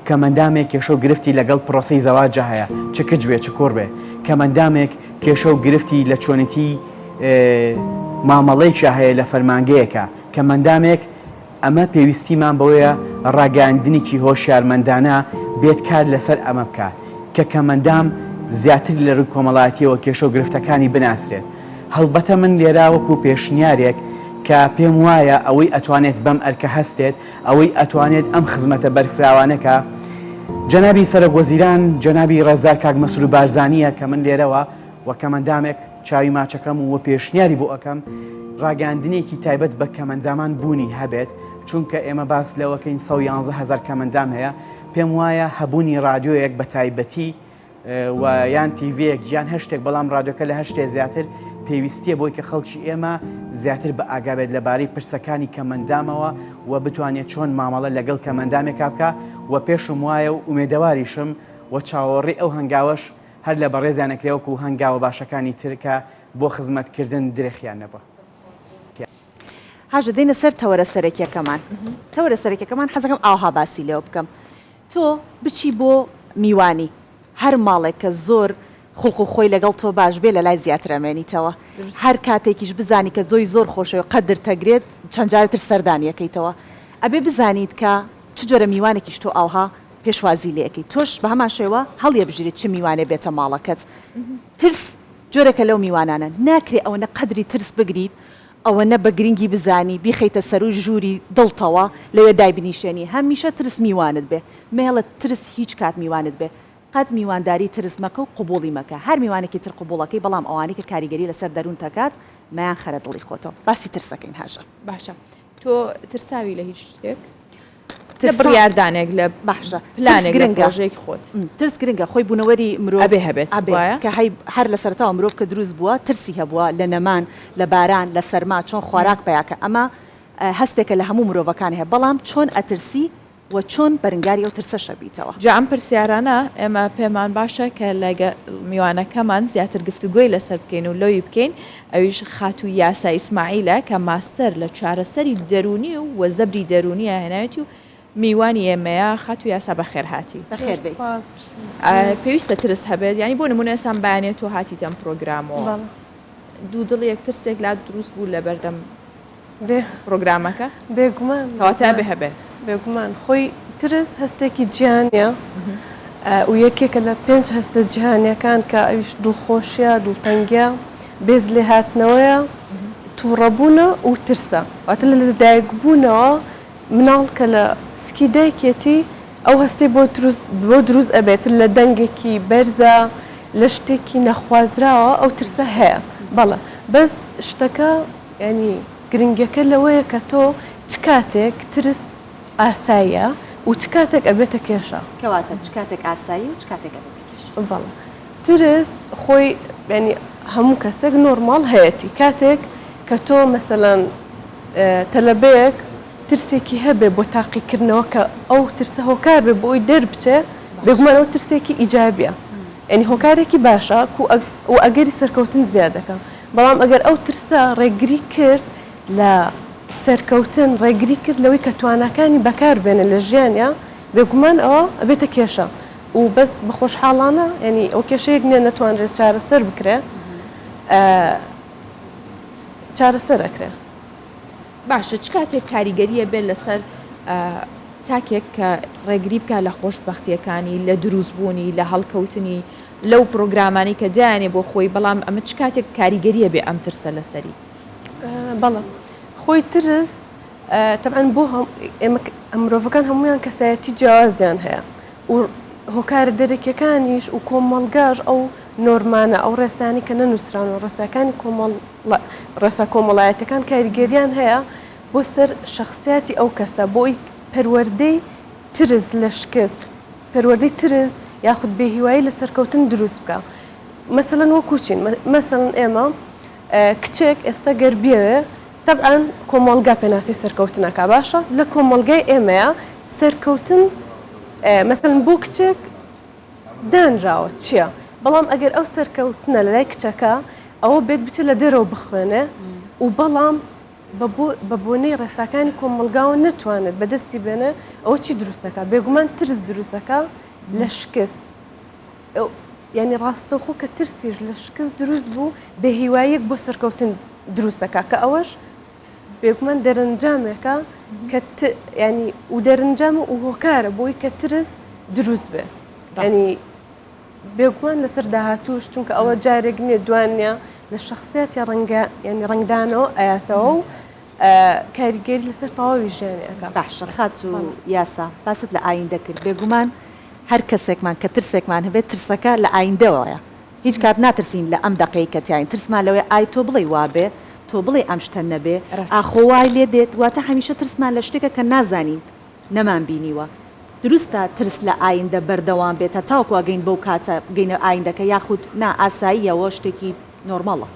کەمئەندامێک کێشە و گرفتی لەگەڵ پرۆسەی زەواجا هەیە، چ کچ بێ چ کوڕ بێ، کەمئەندامێک کێشە و گرفتی لە چۆنێتی مامەڵەیەکیا هەیە لە فەرمانگەیەکا، کەمئەندامێک ئەمە پێویستیمان بەوەیە ڕاگەیاندنێکی هۆشیارمەندانە بێت کار لەسەر ئەمە بکات کە کەمئەندام زیاتر لە ڕووی کۆمەڵایەتیەوە کێشە و گرفتەکانی بناسرێت. هەڵبەتە من لێرە وەکو پێشنیارێک کە پێم وایە ئەوەی ئەتوانێت بەم ئەرکە هەستێت، ئەوەی ئەتوانێت ئەم خزمەتە بەرفراوانە کە جەنابی سەرۆک وەزیران جەنابی ڕێزدار کاک مەسرور بارزانیە کە من لێرەوە وەک کەمئەندامێک. چاوی ماچەکەم و پێشنیاری بۆ ئەکەم ڕاگەیاندنێکی تایبەت بە کەمەندامان بوونی هەبێت چونکە ئێمە باس لەوەکەین 111 هەزار کەمەندام هەیە پێم وایە هەبوونی ڕادیۆیەک بە تایبەتی و یان تیڤیەک یان هەر شتێک بەڵام ڕادیۆکە لە هەر شتێ زیاتر پێویستیە بۆی کە خەڵکی ئێمە زیاتر بە ئاگا بێت لەبارەی پرسەکانی کەمەندامەوە و بتوانێت چۆن مامەڵە لەگەڵ کەمەندامێکا بکا و پێشم وایە و ئومێدەواریشم و چاوەڕێی ئەو هەنگاوەش هەر لە بەڕێزیان ئەکرێ وەکو هەنگاوە باشەکانی تر کە بۆ خزمەت کردن درێخیان نەبوە. هاژە دێینە سەر تەوەرە سەرەکیەکەمان تەوەرە سەرەکیەکەمان حەزەکەم ئاوها باسی لێوە بکەم تۆ بچی بۆ میوانی هەر ماڵێک کە زۆر خوڵق و خۆی لەگەڵ تۆ باش بێ لەلای زیاتر ئەمێنیتەوە هەر کاتێکیش بزانی کە زۆی زۆر خۆشەوێ قەدرت ئەگرێت چەند جارێ تر سەردانی ئەکەیتەوە ئەبێ بزانیت کە چ جۆرە میوانێکیش تۆ ئاوها پێشوازی لێ ئەکەیت تۆش بە هەمان شێوە هەڵیەبژیریت چ میوانێ بێتە ماڵەکەت ترس جۆرێکە لەو میوانانە ناکرێ ئەوەنە قەدری ترس بگریت ئەوەنە بە گرنگی بزانی بیخەیتە سەرووی ژووری دڵتەوە لەوێ دایبنیشێنی هەمیشە ترس میوانت بێ مەهێڵە ترس هیچ کات میوانت بێ قەت میوانداری ترس مەکە و قبوڵی مەکە هەر میوانێکی تر قبوڵەکەی بەڵام ئەوانەی کە کاریگەری لەسەر دەروونت ئەکات مەیان خەرە دڵی خۆتەوە باسی ترس ئەکەین هاژە. باشە تۆ ترساوی لە هیچ شتێک؟ لە بڕیاردانێک لە باشە پلانێک لە پرۆژەیەکی خۆت. ترس گرنگە خۆی بوونەوەری مرۆڤ ئەبێ هەبێت ئەبێ وایە؟ کە هەی هەر لە سەرەتاوە مرۆڤ کە دروست بووە ترسی هەبووە لە نەمان لە باران لە سەرما چۆن خواراک پەیاکە ئەمە هەستێکە لە هەموو مرۆڤەکان هەیە بەڵام چۆن ئەترسی و چۆن بەرنگاری ئەو ترسەش ئەبیتەوە؟ جا ئەم پرسیارانە ئێمە پێمان باشە کە لەگە میوانەکەمان زیاتر گفتوگۆی لەسەر بکەین و لەوی بکەین ئەویش خاتوو یاسا ئیسماعیلە کە ماستەر لە چارەسەری دەروونی و وە زەبری دەروونیە هێناوێتی و میوانی ئێمەیە خاتوو یاسا بەخێر هاتی. بەخێر بێی. پێویستە ترس هەبێت یانی بۆ نموونە ئێستا ئەم بەیانیە تۆ هاتیتە ئەم پرۆگرامەوە دوودڵیەک ترسێک لات دروست بوو لەبەردەم پرۆگرامەکە؟ بێگومان. کەواتە ئەبێ هەبێ. بێگومان خۆی ترس هەستێکی جیهانیە و یەکێکە لە پێنج هەستە جیهانیەکان کە ئەویش دڵخۆشیە، دڵتەنگیە، بێز لێهاتنەوەیە، توڕەبوونە و ترسە. واتە لە لەدایکبوونەوە مناڵ کە لە سکی دایکێتی ئەو هەستەی بۆ دروست بۆ دروست ئەبێت لە دەنگێکی بەرزە لە شتێکی نەخوازراوە ئەو ترسە هەیە بەڵێ بەس شتەکە یانی گرنگیەکە لەوەیە کە تۆ چ کاتێک ترس ئاساییە و چ کاتێک ئەبێتە کێشە. کەواتە چ کاتێک ئاساییە و چ کاتێک ئەبێتە کێشە؟ بەڵێ ترس خۆی یانی هەموو کەسێک نۆرماڵ هەیەتی کاتێک کە تۆ مەسەلەن تەلەبەیەک ترسێکی هەبێ بۆ تاقیکردنەوە کە ئەو ترسە هۆکار بێ بۆ ئەوی دەربچێ بێگومان ئەو ترسێکی ئیجابیە یانی هۆکارێکی باشە و ئەگەری سەرکەوتن زیاد دەکا بەڵام ئەگەر ئەو ترسە ڕێگری کرد لە سەرکەوتن، ڕێگری کرد لەوەی کە تواناکانی بەکار بێنێ لە ژیانیا، بێگومان ئەوە ئەبێتە کێشە و بەس بە خۆشحاڵانە یانی ئەو کێشەیەک نیە نەتوانرێت چارەسەر بکرێ چارەسەر ئەکرێ. باشە چ کاتێک کاریگەری ئەبێت لەسەر تاکێک کە ڕێگری بکات لە خۆشبەختیەکانی، لە دروستبوونی، لە هەڵکەوتنی، لەو پرۆگرامانەی کە دایانێ بۆ خۆی، بەڵام ئەمە چ کاتێک کاریگەری ئەبێ ئەم ترسە لەسەری؟ بەڵێ خۆی ترس تەبعەن بۆ ئێمە مرۆڤەکان هەمویان کەسایەتی جیاوازیان هەیە و هۆکارە دەرەکیەکانیش و کۆمەڵگاش ئەو نۆرمانە ئەو ڕێسانی کە نەنووسراون و ڕێساکانی کۆمەڵ ڕێسا کۆمەڵایەتەکان کاریگەریان هەیە بۆ سەر شخصیاتی ئەو کەسە بۆی پەروەردەی ترس لە شکست پەروەردەی ترس یاخود بێهیوایی لە سەرکەوتن دروست بکە مەسەلەن وەکو چین مەسەلەن ئێمە کچێک ئێستا گەر بیەوێ تەبعەن کۆمەڵگا پێناسەی سەرکەوتن ئەکا باشە لە کۆمەڵگای ئێمەیا سەرکەوتن مەسەلەن بۆ کچێک دانراوە چییە بەڵام ئەگەر ئەو سەرکەوتنە لە لای کچەکە ئەوە بێت بچێت لە دەرەوە بخوێنێ و بەڵام بە بۆنەی ڕێساکانی کۆمەڵگاوە نەتوانێت بەدەستی بێنێ ئەوە چی دروستەکە بێگومان ترس دروستەکە لە شکست یانی ڕاستەوخۆ کە ترسیش لە شکست دروست بوو بێهیواییەک بۆ سەرکەوتن دروست دەکا کە ئەوەش بێگومان دەرەنجامێکە کە ینی و دەرەنجام و هۆکارە بۆی کە ترس دروست بێ ینی بێگومان لەسەر داهاتوش چونکە ئەوە جارێک نییە دوان نییە لە شخصیاتی ڕەنگە ینی ڕەنگدانەوە ئاەتەوە و کاریگەری لەسەر تەواوی ژیانی ئەکا. باشە خاتوو یاسا باست لە ئایندە کرد بێگومان هەر کەسێکمان کە ترسێکمان هەبێت ترسەکە لە ئایندەوەیە. هیچ کات ناترسین لە ئەم دەقەی کە تیاین ترسمان لەوەیە ئای تۆ بڵێی وابێ تۆ بڵێی ئەم شتە نەبێ ئاخۆ وای لێ دێت واتە هەمیشە ترسمان لە شتێکە کە نازانین نەمان بینیوە دروستە ترس لە ئایندە بەردەوام بێت هەتاوەکو ئەگەین بەو کاتە بگەینە ئایندەکە یاخود نا ئاساییە وە شتێکی نۆرماڵە؟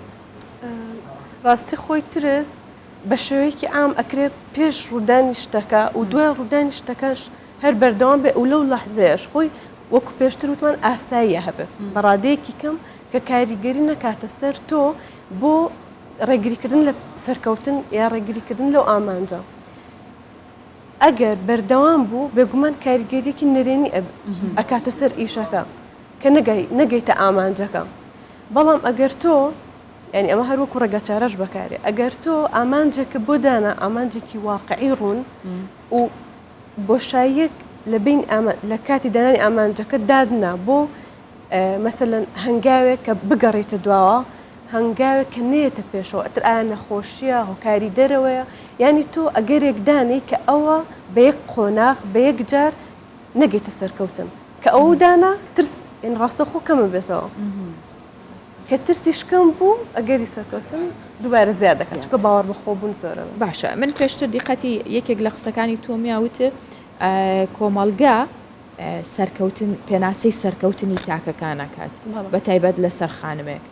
ڕاستی خۆی ترس بە شێوەیەکی عام ئەکرێ پێش ڕوودانی شتەکە و دوای ڕوودانی شتەکەش هەر بەردەوام بێ و لەو لەحزەیەش خۆی وەکو پێشتر وتمان ئاساییە هەبێ بە ڕادەیەکی کەم کە کاریگەری نەکاتە سەر تۆ بۆ ڕێگریکردن لە سەرکەوتن یا ڕێگریکردن لەو ئامانجە. ئەگەر بەردەوام بوو بێگومان کاریگەریەکی نەرێنی ئەکاتە سەر ئیشەکە کە نەگەیتە ئامانجەکە بەڵام ئەگەر تۆ یانی ئەمە هەر وەکو ڕێگەچارەش بەکارێ ئەگەر تۆ ئامانجێکە بۆ دانا ئامانجێکی واقعی ڕوون و بۆشاییەک لە بین لە کاتی دانانی ئامانجەکە دادنا بۆ مەسەلەن هەنگاوێک کە بگەڕێیتە دواوە، هەنگاوێک کە نەیەتە پێشەوە، ئەتر ئایا نەخۆشییە، هۆکاری دەرەوەیە، یانی تۆ ئەگەرێک دانێی کە ئەوە بە یەک قۆناغ، بە یەک جار نەگەیتە سەرکەوتن، کە ئەوەو دانا ترس یانی ڕاستەوخۆ کەم ئەبێتەوە، کە ترسیش کەم بوو ئەگەری سەرکەوتن دووبارە زیاد دەکات، چونکە باوەڕبەخۆبوون زۆرە. باشە من پێشتر دیقەتی یەکێک لە قسەکانی تۆم یا وتت کۆمەڵگا سەرکەوتن پێناسەی سەرکەوتنی تاکەکان ئەکات بە تایبەت لەسەر خانمێک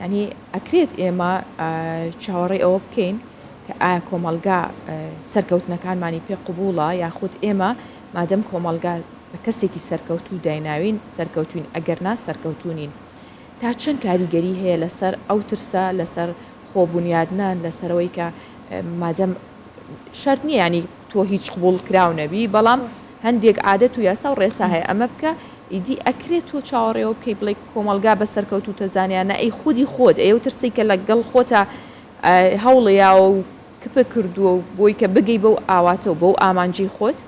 یعنی ئەکرێت ئێمە چاوەڕێی ئەوە بکەین کە ئایا کۆمەلگا سەرکەوتنەکانمانی پێ قوبوڵە یاخود ئێمە مادەم کۆمەلگا بە کەسێکی سەرکەوتوو دایناوین سەرکەوتوین ئەگەر نا سەرکەوتونین تا چەند کاریگەری هەیە لەسەر ئەو ترسە لەسەر خۆبوونیادنان لەسەرەوەی کە مادەم شەرت نییە ینی تۆ هیچ قبوڵ کراو نەبی بەڵام هەندێک عادەت و یاسا و ڕێسا هەیە ئەمە بکە ئیدی ئەکرێت تۆ چاوەڕێوە بکەی بڵێ کۆمەڵگا بە سەرکەوتوو تەزانیان نە ئەی خودی خۆت ئەی ئەو ترسەی کە لەگەڵ خۆتا هەوڵیاوە و کپە کردووە و بۆی کە بگەی بەو ئاواتە و بەو ئامانجەی خۆت؟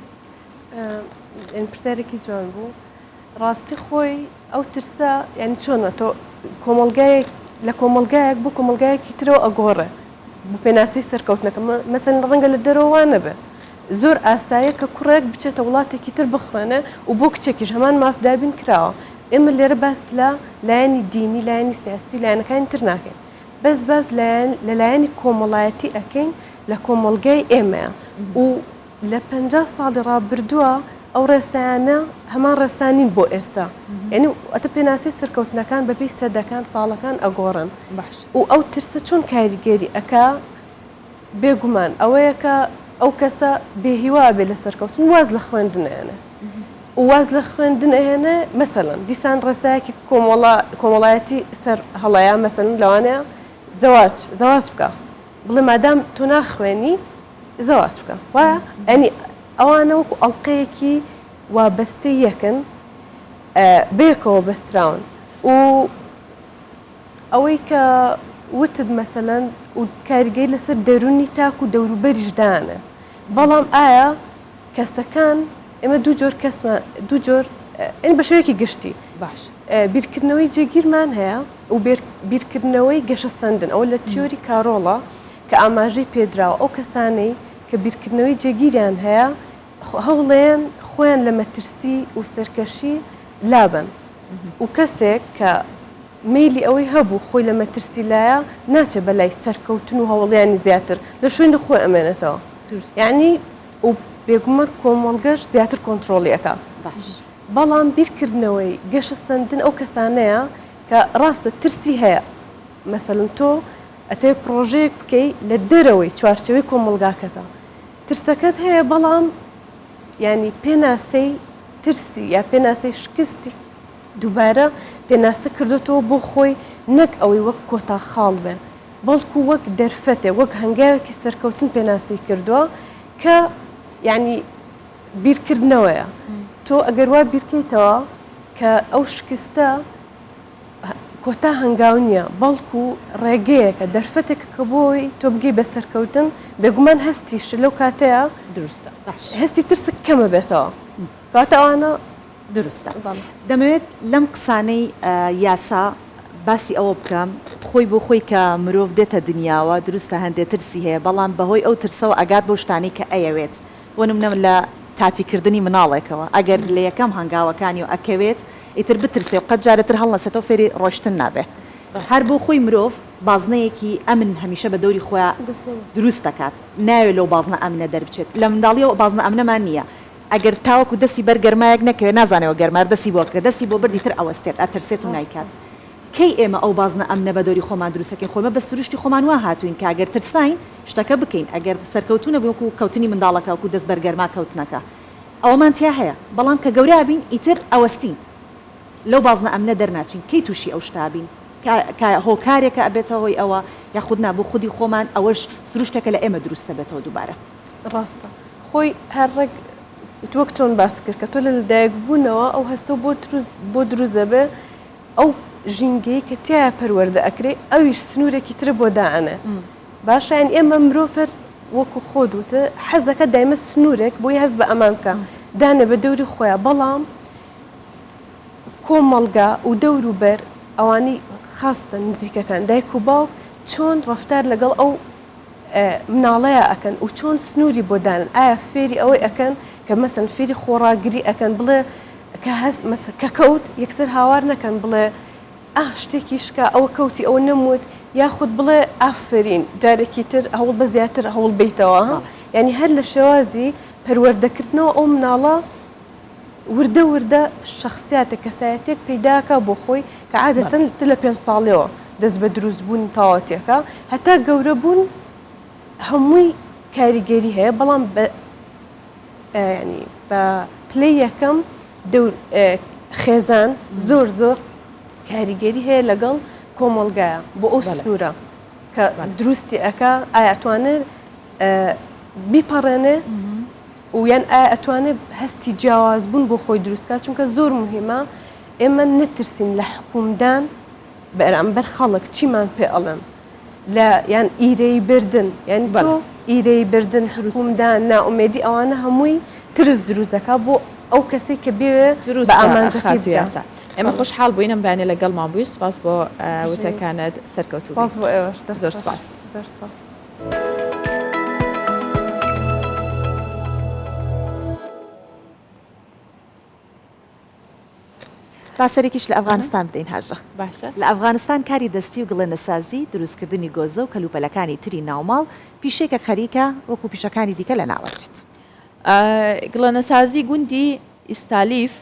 پرسیارێکی جوان بوو ڕاستی خۆی ئەو ترسە یانی چۆنە تۆ کۆمەڵگایەک لە کۆمەڵگایەک بۆ کۆمەڵگایەکی ترەوە ئەگۆڕێ بۆ پێناسەی سەرکەوتنەکە مەسەن ڕەنگە لە دەرەوە وا نەبێ زۆر ئاسایە کە کوڕێک بچێتە وڵاتێکی تر بخوێنێ و بۆ کچێکیش هەمان ماف دابین کراوە ئێمە لێرە باس لە لایەنی دینی لایەنی سیاسی و لایەنەکانی تر ناکەین بەس باس لە لایەنی کۆمەڵایەتی ئەکەین لە کۆمەڵگای ئێمەیە و لە 50 ساڵی ڕابردووە ئەو ڕێسایانە هەمان ڕێسا نین بۆ ئێستا یعنی ئەتە پێناسەی سەرکەوتنەکان بەپێی سەدەکان ساڵەکان ئەگۆڕن باش و ئەو ترسە چۆن کاریگەری ئەکا بێگومان ئەوەیە کە ئەو کەسە بێهیوا بێ لە سەرکەوتن واز لە خوێندن ئەیەنێ و واز لە خوێندن ئەهێنێ مەسەلەن دیسان ڕێسایەکی کۆمەڵا کۆمەڵایەتی سەر هەڵەیە مەسەلەن لەوانەیە زەواج زەواج بکە بڵێ مادام تۆ ناخوێنی زەواج بکە وایە ئەنی ئەوانە وەکو ئەڵلقەیەکی وابەستەی یەکن بەیەکەوە بەستراون و ئەوەی کە وتت مەسەلەن و کاریگەری لەسەر دەروونی تاک و دەوروبەریش دانێ بەڵام ئایا کەسەکان ئێمە دوو جۆر کەسمان دوو جۆر یانی بە شێوەیەکی گشتی باش بیرکردنەوەی جێگیرمان هەیە و بیرکردنەوەی گەشەسەندن ئەوە لە تیۆری کارۆڵە کە ئاماژەی پێدراوە ئەو کەسانەی کە بیرکردنەوەی جێگیریان هەیە هەوڵێن خۆیان لە مەترسی و سەرکەشی لابەن و کەسێک کە مەیلی ئەوەی هەبوو خۆی لە مەترسی لایە ناچێ بە لای سەرکەوتن و هەوڵیانی زیاتر لە شوێنی خۆی ئەمێنێتەوە یانی و بێگومان کۆمەڵگەش زیاتر کۆنترۆڵی ئەکا بەڵام بیرکردنەوەی گەشەسەندن ئەو کەسانەیە کە ڕاستە ترسی هەیە مەسەلەن تۆ ئەتەوێ پڕۆژەیەک بکەی لە دەرەوەی چوارچێوەی کۆمەڵگاکەتە ترسەکەت هەیە بەڵام یانی پێناسەی ترسی یا پێناسەی شکستی دووبارە پێناسە کردۆتەوە بۆ خۆی نەک ئەوەی وەک کۆتا خاڵ بێ بەڵکو وەک دەرفەتێک وەک هەنگاوێکی سەرکەوتن پێناسەی کردووە کە یانی بیرکردنەوەیە تۆ ئەگەر وا بیرکەیتەوە کە ئەو شکستە کۆتا هەنگاو نییە بەڵکو ڕێگەیەکە دەرفەتێکە کە بۆی تۆ بگەی بە سەرکەوتن بێگومان هەستیش لەو کاتەیە دروستە هەستی ترسک کەمە بێتەوە کەواتە ئەوانە دروستە دەمەوێت لەم قسانەی یاسا باسی ئەوە بکەم خۆی بۆ خۆی کە مرۆڤ دێتە دنیاوە دروستە هەندێ ترسی هەیە بەڵام بەهۆی ئەو ترسەوە ئەگات بەو شتانەی کە ئەیەوێت بۆ نمونە لە تاتیکردنی مناڵێکەوە ئەگەر لە یەکەم هەنگاوەکانی و ئەکەوێت. ئیتر بترسێ و قەت جارێ تر هەڵنەسێتەوە فێری ڕۆیشتن نابێ. هەر بۆ خۆی مرۆڤ بازنەیەکی ئەمن هەمیشە بە دەوری خۆیا دروست دەکات، نایەوێ لەو بازنە ئەمنە دەربچێت. لە منداڵیەوە بازنە ئەمنەمان نییە. ئەگەر تاوەکو دەستی بەر گەرمایەک نەکەوێ نازانێ گەرمە، هەر دەستی بۆ کە دەستی بۆ برد ئیتر ئەوەستێت، ئەترسێت و نایکات. کەی ئێمە ئەو بازنە ئەمنە بە دەوری خۆمان دروست ئەکەین؟ خۆ ئێمە بە سروشتی خۆمان وا هاتووین کە ئەگەر ترساین شتەکە بکەین، ئەگەر سەرکەوتوو نەبووین وەکو کەوتنی منداڵەکە، وەکو دەست بەر گەرما کەوتنەکە. ئەوەمان تیا هەیە. بەڵام کە گەورە ئەبین ئیتر ئەوەستین. لەو بازنە ئەمنە دەرناچین. کەی تووشی ئەو شتە ئەبین؟ کە کە هۆکارێکە ئەبێتە هۆی ئەوە یاخود نا بۆ خودی خۆمان ئەوەش سروشتێکە لە ئێمە دروست ئەبێتەوە دووبارە. ڕاستە. خۆی هەر ڕێک وەک چۆن باست کرد کە تۆ لە لەدایک بوونەوە ئەو هەستەو بۆ دروست بۆ دروست دەبێ ئەو ژینگەی کە تیایا پەروەردە ئەکرێی ئەویش سنوورێکی ترە بۆ دائەنێ. باشە یانی ئێمە مرۆڤ هەر وەکو خۆت وتت حەزەکە دایمە سنوورێک بۆی هەست بە ئەمان بکا دانێ بە دەوری خۆیا بەڵام کۆمەڵگا و دەور و بەر ئەوانەی خاستە نزیکەکان دایک و باوک چۆن ڕەفتار لەگەڵ ئەو مناڵەیا ئەکەن و چۆن سنووری بۆ دانن ئایا فێری ئەوەی ئەکەن کە مەسەن فێری خۆڕاگری ئەکەن بڵێ کە هەست کە کەوت یەکسەر هاوار نەکەن بڵێ ئاه شتێکی شکا ئەوە کەوتی ئەوە نەموت یاخود بڵێ ئافەرین جارێکی تر هەوڵ بە زیاتر هەوڵ بەیتەوە یانی هەر لە شێوازی پەروەردەکردنەوە ئەو مناڵە وردە وردە شەخسیاتێک کەسایەتێک پەیداکا بۆ خۆی کە عادەتەن تر لە پێنج ساڵیەوە دەست بە دروست بوون تەواوەتیەکە هەتا گەورە بوون هەمووی کاریگەری هەیە بەڵام بە یانی بە پلەی یەکەم دەور خێزان زۆر زۆر کاریگەری هەیە لەگەڵ کۆمەڵگایە بۆ ئەو سنوورە کە دروستی ئەکا ئایا ئەتوانێت بیپەڕێنێ و یان ئایا ئەتوانێت هەستی جیاواز بوون بۆ خۆی دروستکات چونکە زۆر مهمە ئێمە نەترسین لە حکومدان بەرامبەر خەڵک چیمان پێ ئەڵێن لە یان ئیرەیی بردن یانی تۆ ئیرەیی بردن حکومدان نائومێدی ئەوانە هەمووی ترس دروست دەکا بۆ ئەو کەسەی کە بێوێ بە ئامانجەکەی بگا. ئێمە خۆشحاڵ بووین ئەم بەیانیە لەگەڵمان بووی سوپاس بۆ وتەکانت سەرکەوتوو بی. سوپاس بۆ ئێوەش دەست زۆر سوپاس. زۆر سوپاس. با سەرێکیش لە ئەفغانستان بدەین هاژە. باشە. لە ئەفغانستان کاری دەستی و گڵێنەسازی، دروستکردنی گۆزە و کەلوپەلەکانی تری ناوماڵ، پیشەیەکە خەریکە وەکو پیشەکانی دیکە لەناوئەچێت. گڵێنەسازی گوندی ئیستالیف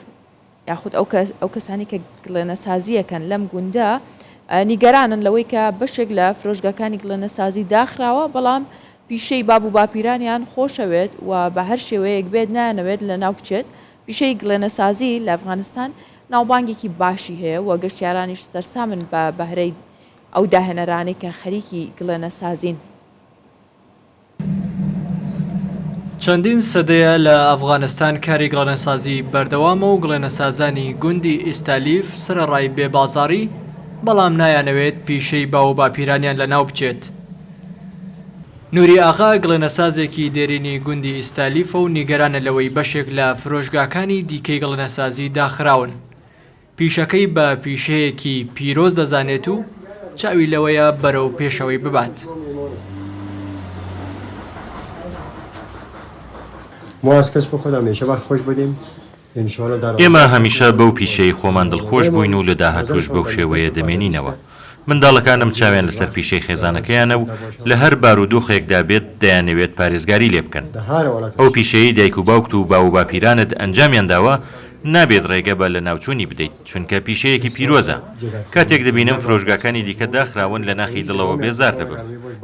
یاخود ئەو کەسانی کە گڵێنەسازییەکەن لەم گوندە نیگەرانن لەوەی کە بەشێک لە فرۆشگاکانی گڵێنەسازی داخراوە، بەڵام پیشەی باب و باپیرانیان خۆشەوێت و بە هەر شێوەیەک بێت نایانەوێت لەناو بچێت. پیشەی گڵێنەسازی لە ئەفغانستان ناوبانگێکی باشی هەیە و گەشتیارانیش سەرسامن بە بەهرەی ئەو داهێنەرانەی کە خەریکی گڵێنەسازین. چەندین سەدەیە لە ئەفغانستان کاری گڵێنەسازی بەردەوامە و گڵێنەسازانی گوندی ئیستالیف سەرەڕای بێ بازاڕی، بەڵام نایانەوێت پیشەی باووباپیرانیان لەناو بچێت. نوری ئاغا گڵێنەسازێکی دێرینی گوندی ئیستالیفە و نیگەرانە لەوەی بەشێک لە فرۆشگاکانی دیکەی گڵێنەسازی داخراون. پیشەکەی بە پیشەیەکی پیرۆز دەزانێت و چاوی لەوەیە بەرەو پێشەوەی ببات. ئێمە هەمیشە بەو پیشەی خۆمان دڵخۆش بووین و لە داهاتووش بەو شێوەیە دەمێنینەوە. منداڵەکانم چاویان لەسەر پیشەی خێزانەکەیانە و لە هەر بارودۆخێکدا بێت دەیانەوێت پارێزگاری لێ بکەن. ئەو پیشەیەی دایک و باوکت و باووباپیرانت ئەنجامیان داوە، نابێت ڕێگە بە لەناوچوونی بدەیت، چونکە پیشەیەکی پیرۆزە. کاتێک دەبینم فرۆشگاکانی دیکە داخراون لە ناخی دڵەوە بێزار دەبم.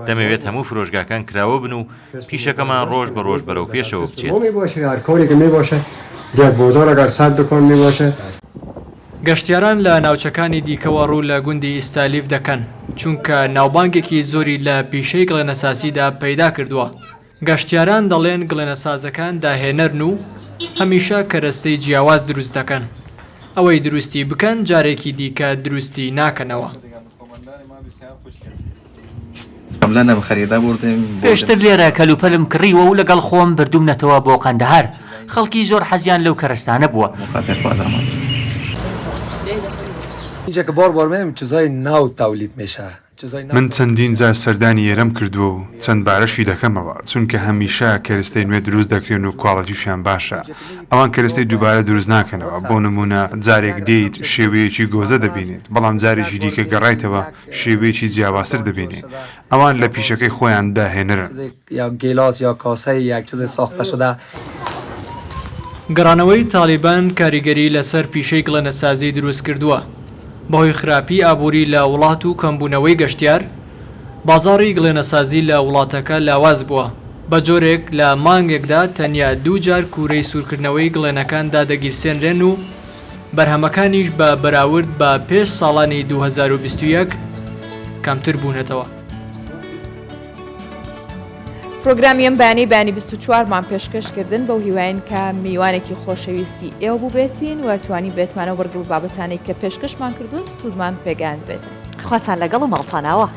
دەمەوێت هەموو فرۆشگاکان کراوە بن و پیشەکەمان ڕۆژ بە ڕۆژ بەرەو پێشەوە بچێت. گەشتیاران لە ناوچەکانی دیکەوە ڕوو لە گوندی ئیستالیف دەکەن، چونکە ناوبانگێکی زۆری لە پیشەی گڵێنەسازیدا پەیدا کردووە. گەشتیاران دەڵێن گڵێنەسازەکان داهێنەرن و هەمیشە کەرەستەی جیاواز دروست دەکەن، ئەوەی دروستی بکەن جارێکی دیکە دروستی ناکەنەوە. پێشتر لێرە کەلوپەلم کڕیوە و لەگەڵ خۆم بردوومنەتەوە بۆ قەندەهار، خەڵکی زۆر حەزیان لەو کەرەستانە بووە. من چەندین جار سەردانی ئێرەم کردووە و چەند بارەشی دەکەمەوە، چونکە هەمیشە کەرستەی نوێ دروست دەکرێن و کواڵێتیشیان باشە. ئەوان کەرستەی دووبارە دروست ناکەنەوە، بۆ نموونە جارێک دێیت شێوەیەکی گۆزە دەبینیت، بەڵام جارێکی دیکە گەڕایتەوە شێوەیەکی جیاوازتر دەبینی. ئەوان لە پیشەکەی خۆیان داهێنەرن. گەڕانەوەی تاڵیبان کاریگەری لەسەر پیشەی گڵێنەسازی دروستکردووە، بەهۆی خراپی ئابووری لە وڵات و کەمبوونەوەی گەشتیار، بازاڕی گڵێنەسازی لە وڵاتەکە لاواز بووە، بە جۆرێک لە مانگێکدا تەنیا دوو جار کوورەی سوورکردنەوەی گڵێنەکان دادەگیرسێنرێن و بەرهەمەکانیش بە بەراورد بە پێش ساڵانی 2021 کەمتر بوونەتەوە. پرۆگرامی ئەم بەیانی بەیانی 24 مان پێشکەش کردن بەو هیواین کە میوانێکی خۆشەویستی ئێوە بووبێتین و توانی بێتمانەوە بڕگە و بابەتانەی کە پێشکەشمان کردوون سوودمان پێگەیاندبێتن. خواتان لەگەڵ و ماڵتان ئاوا.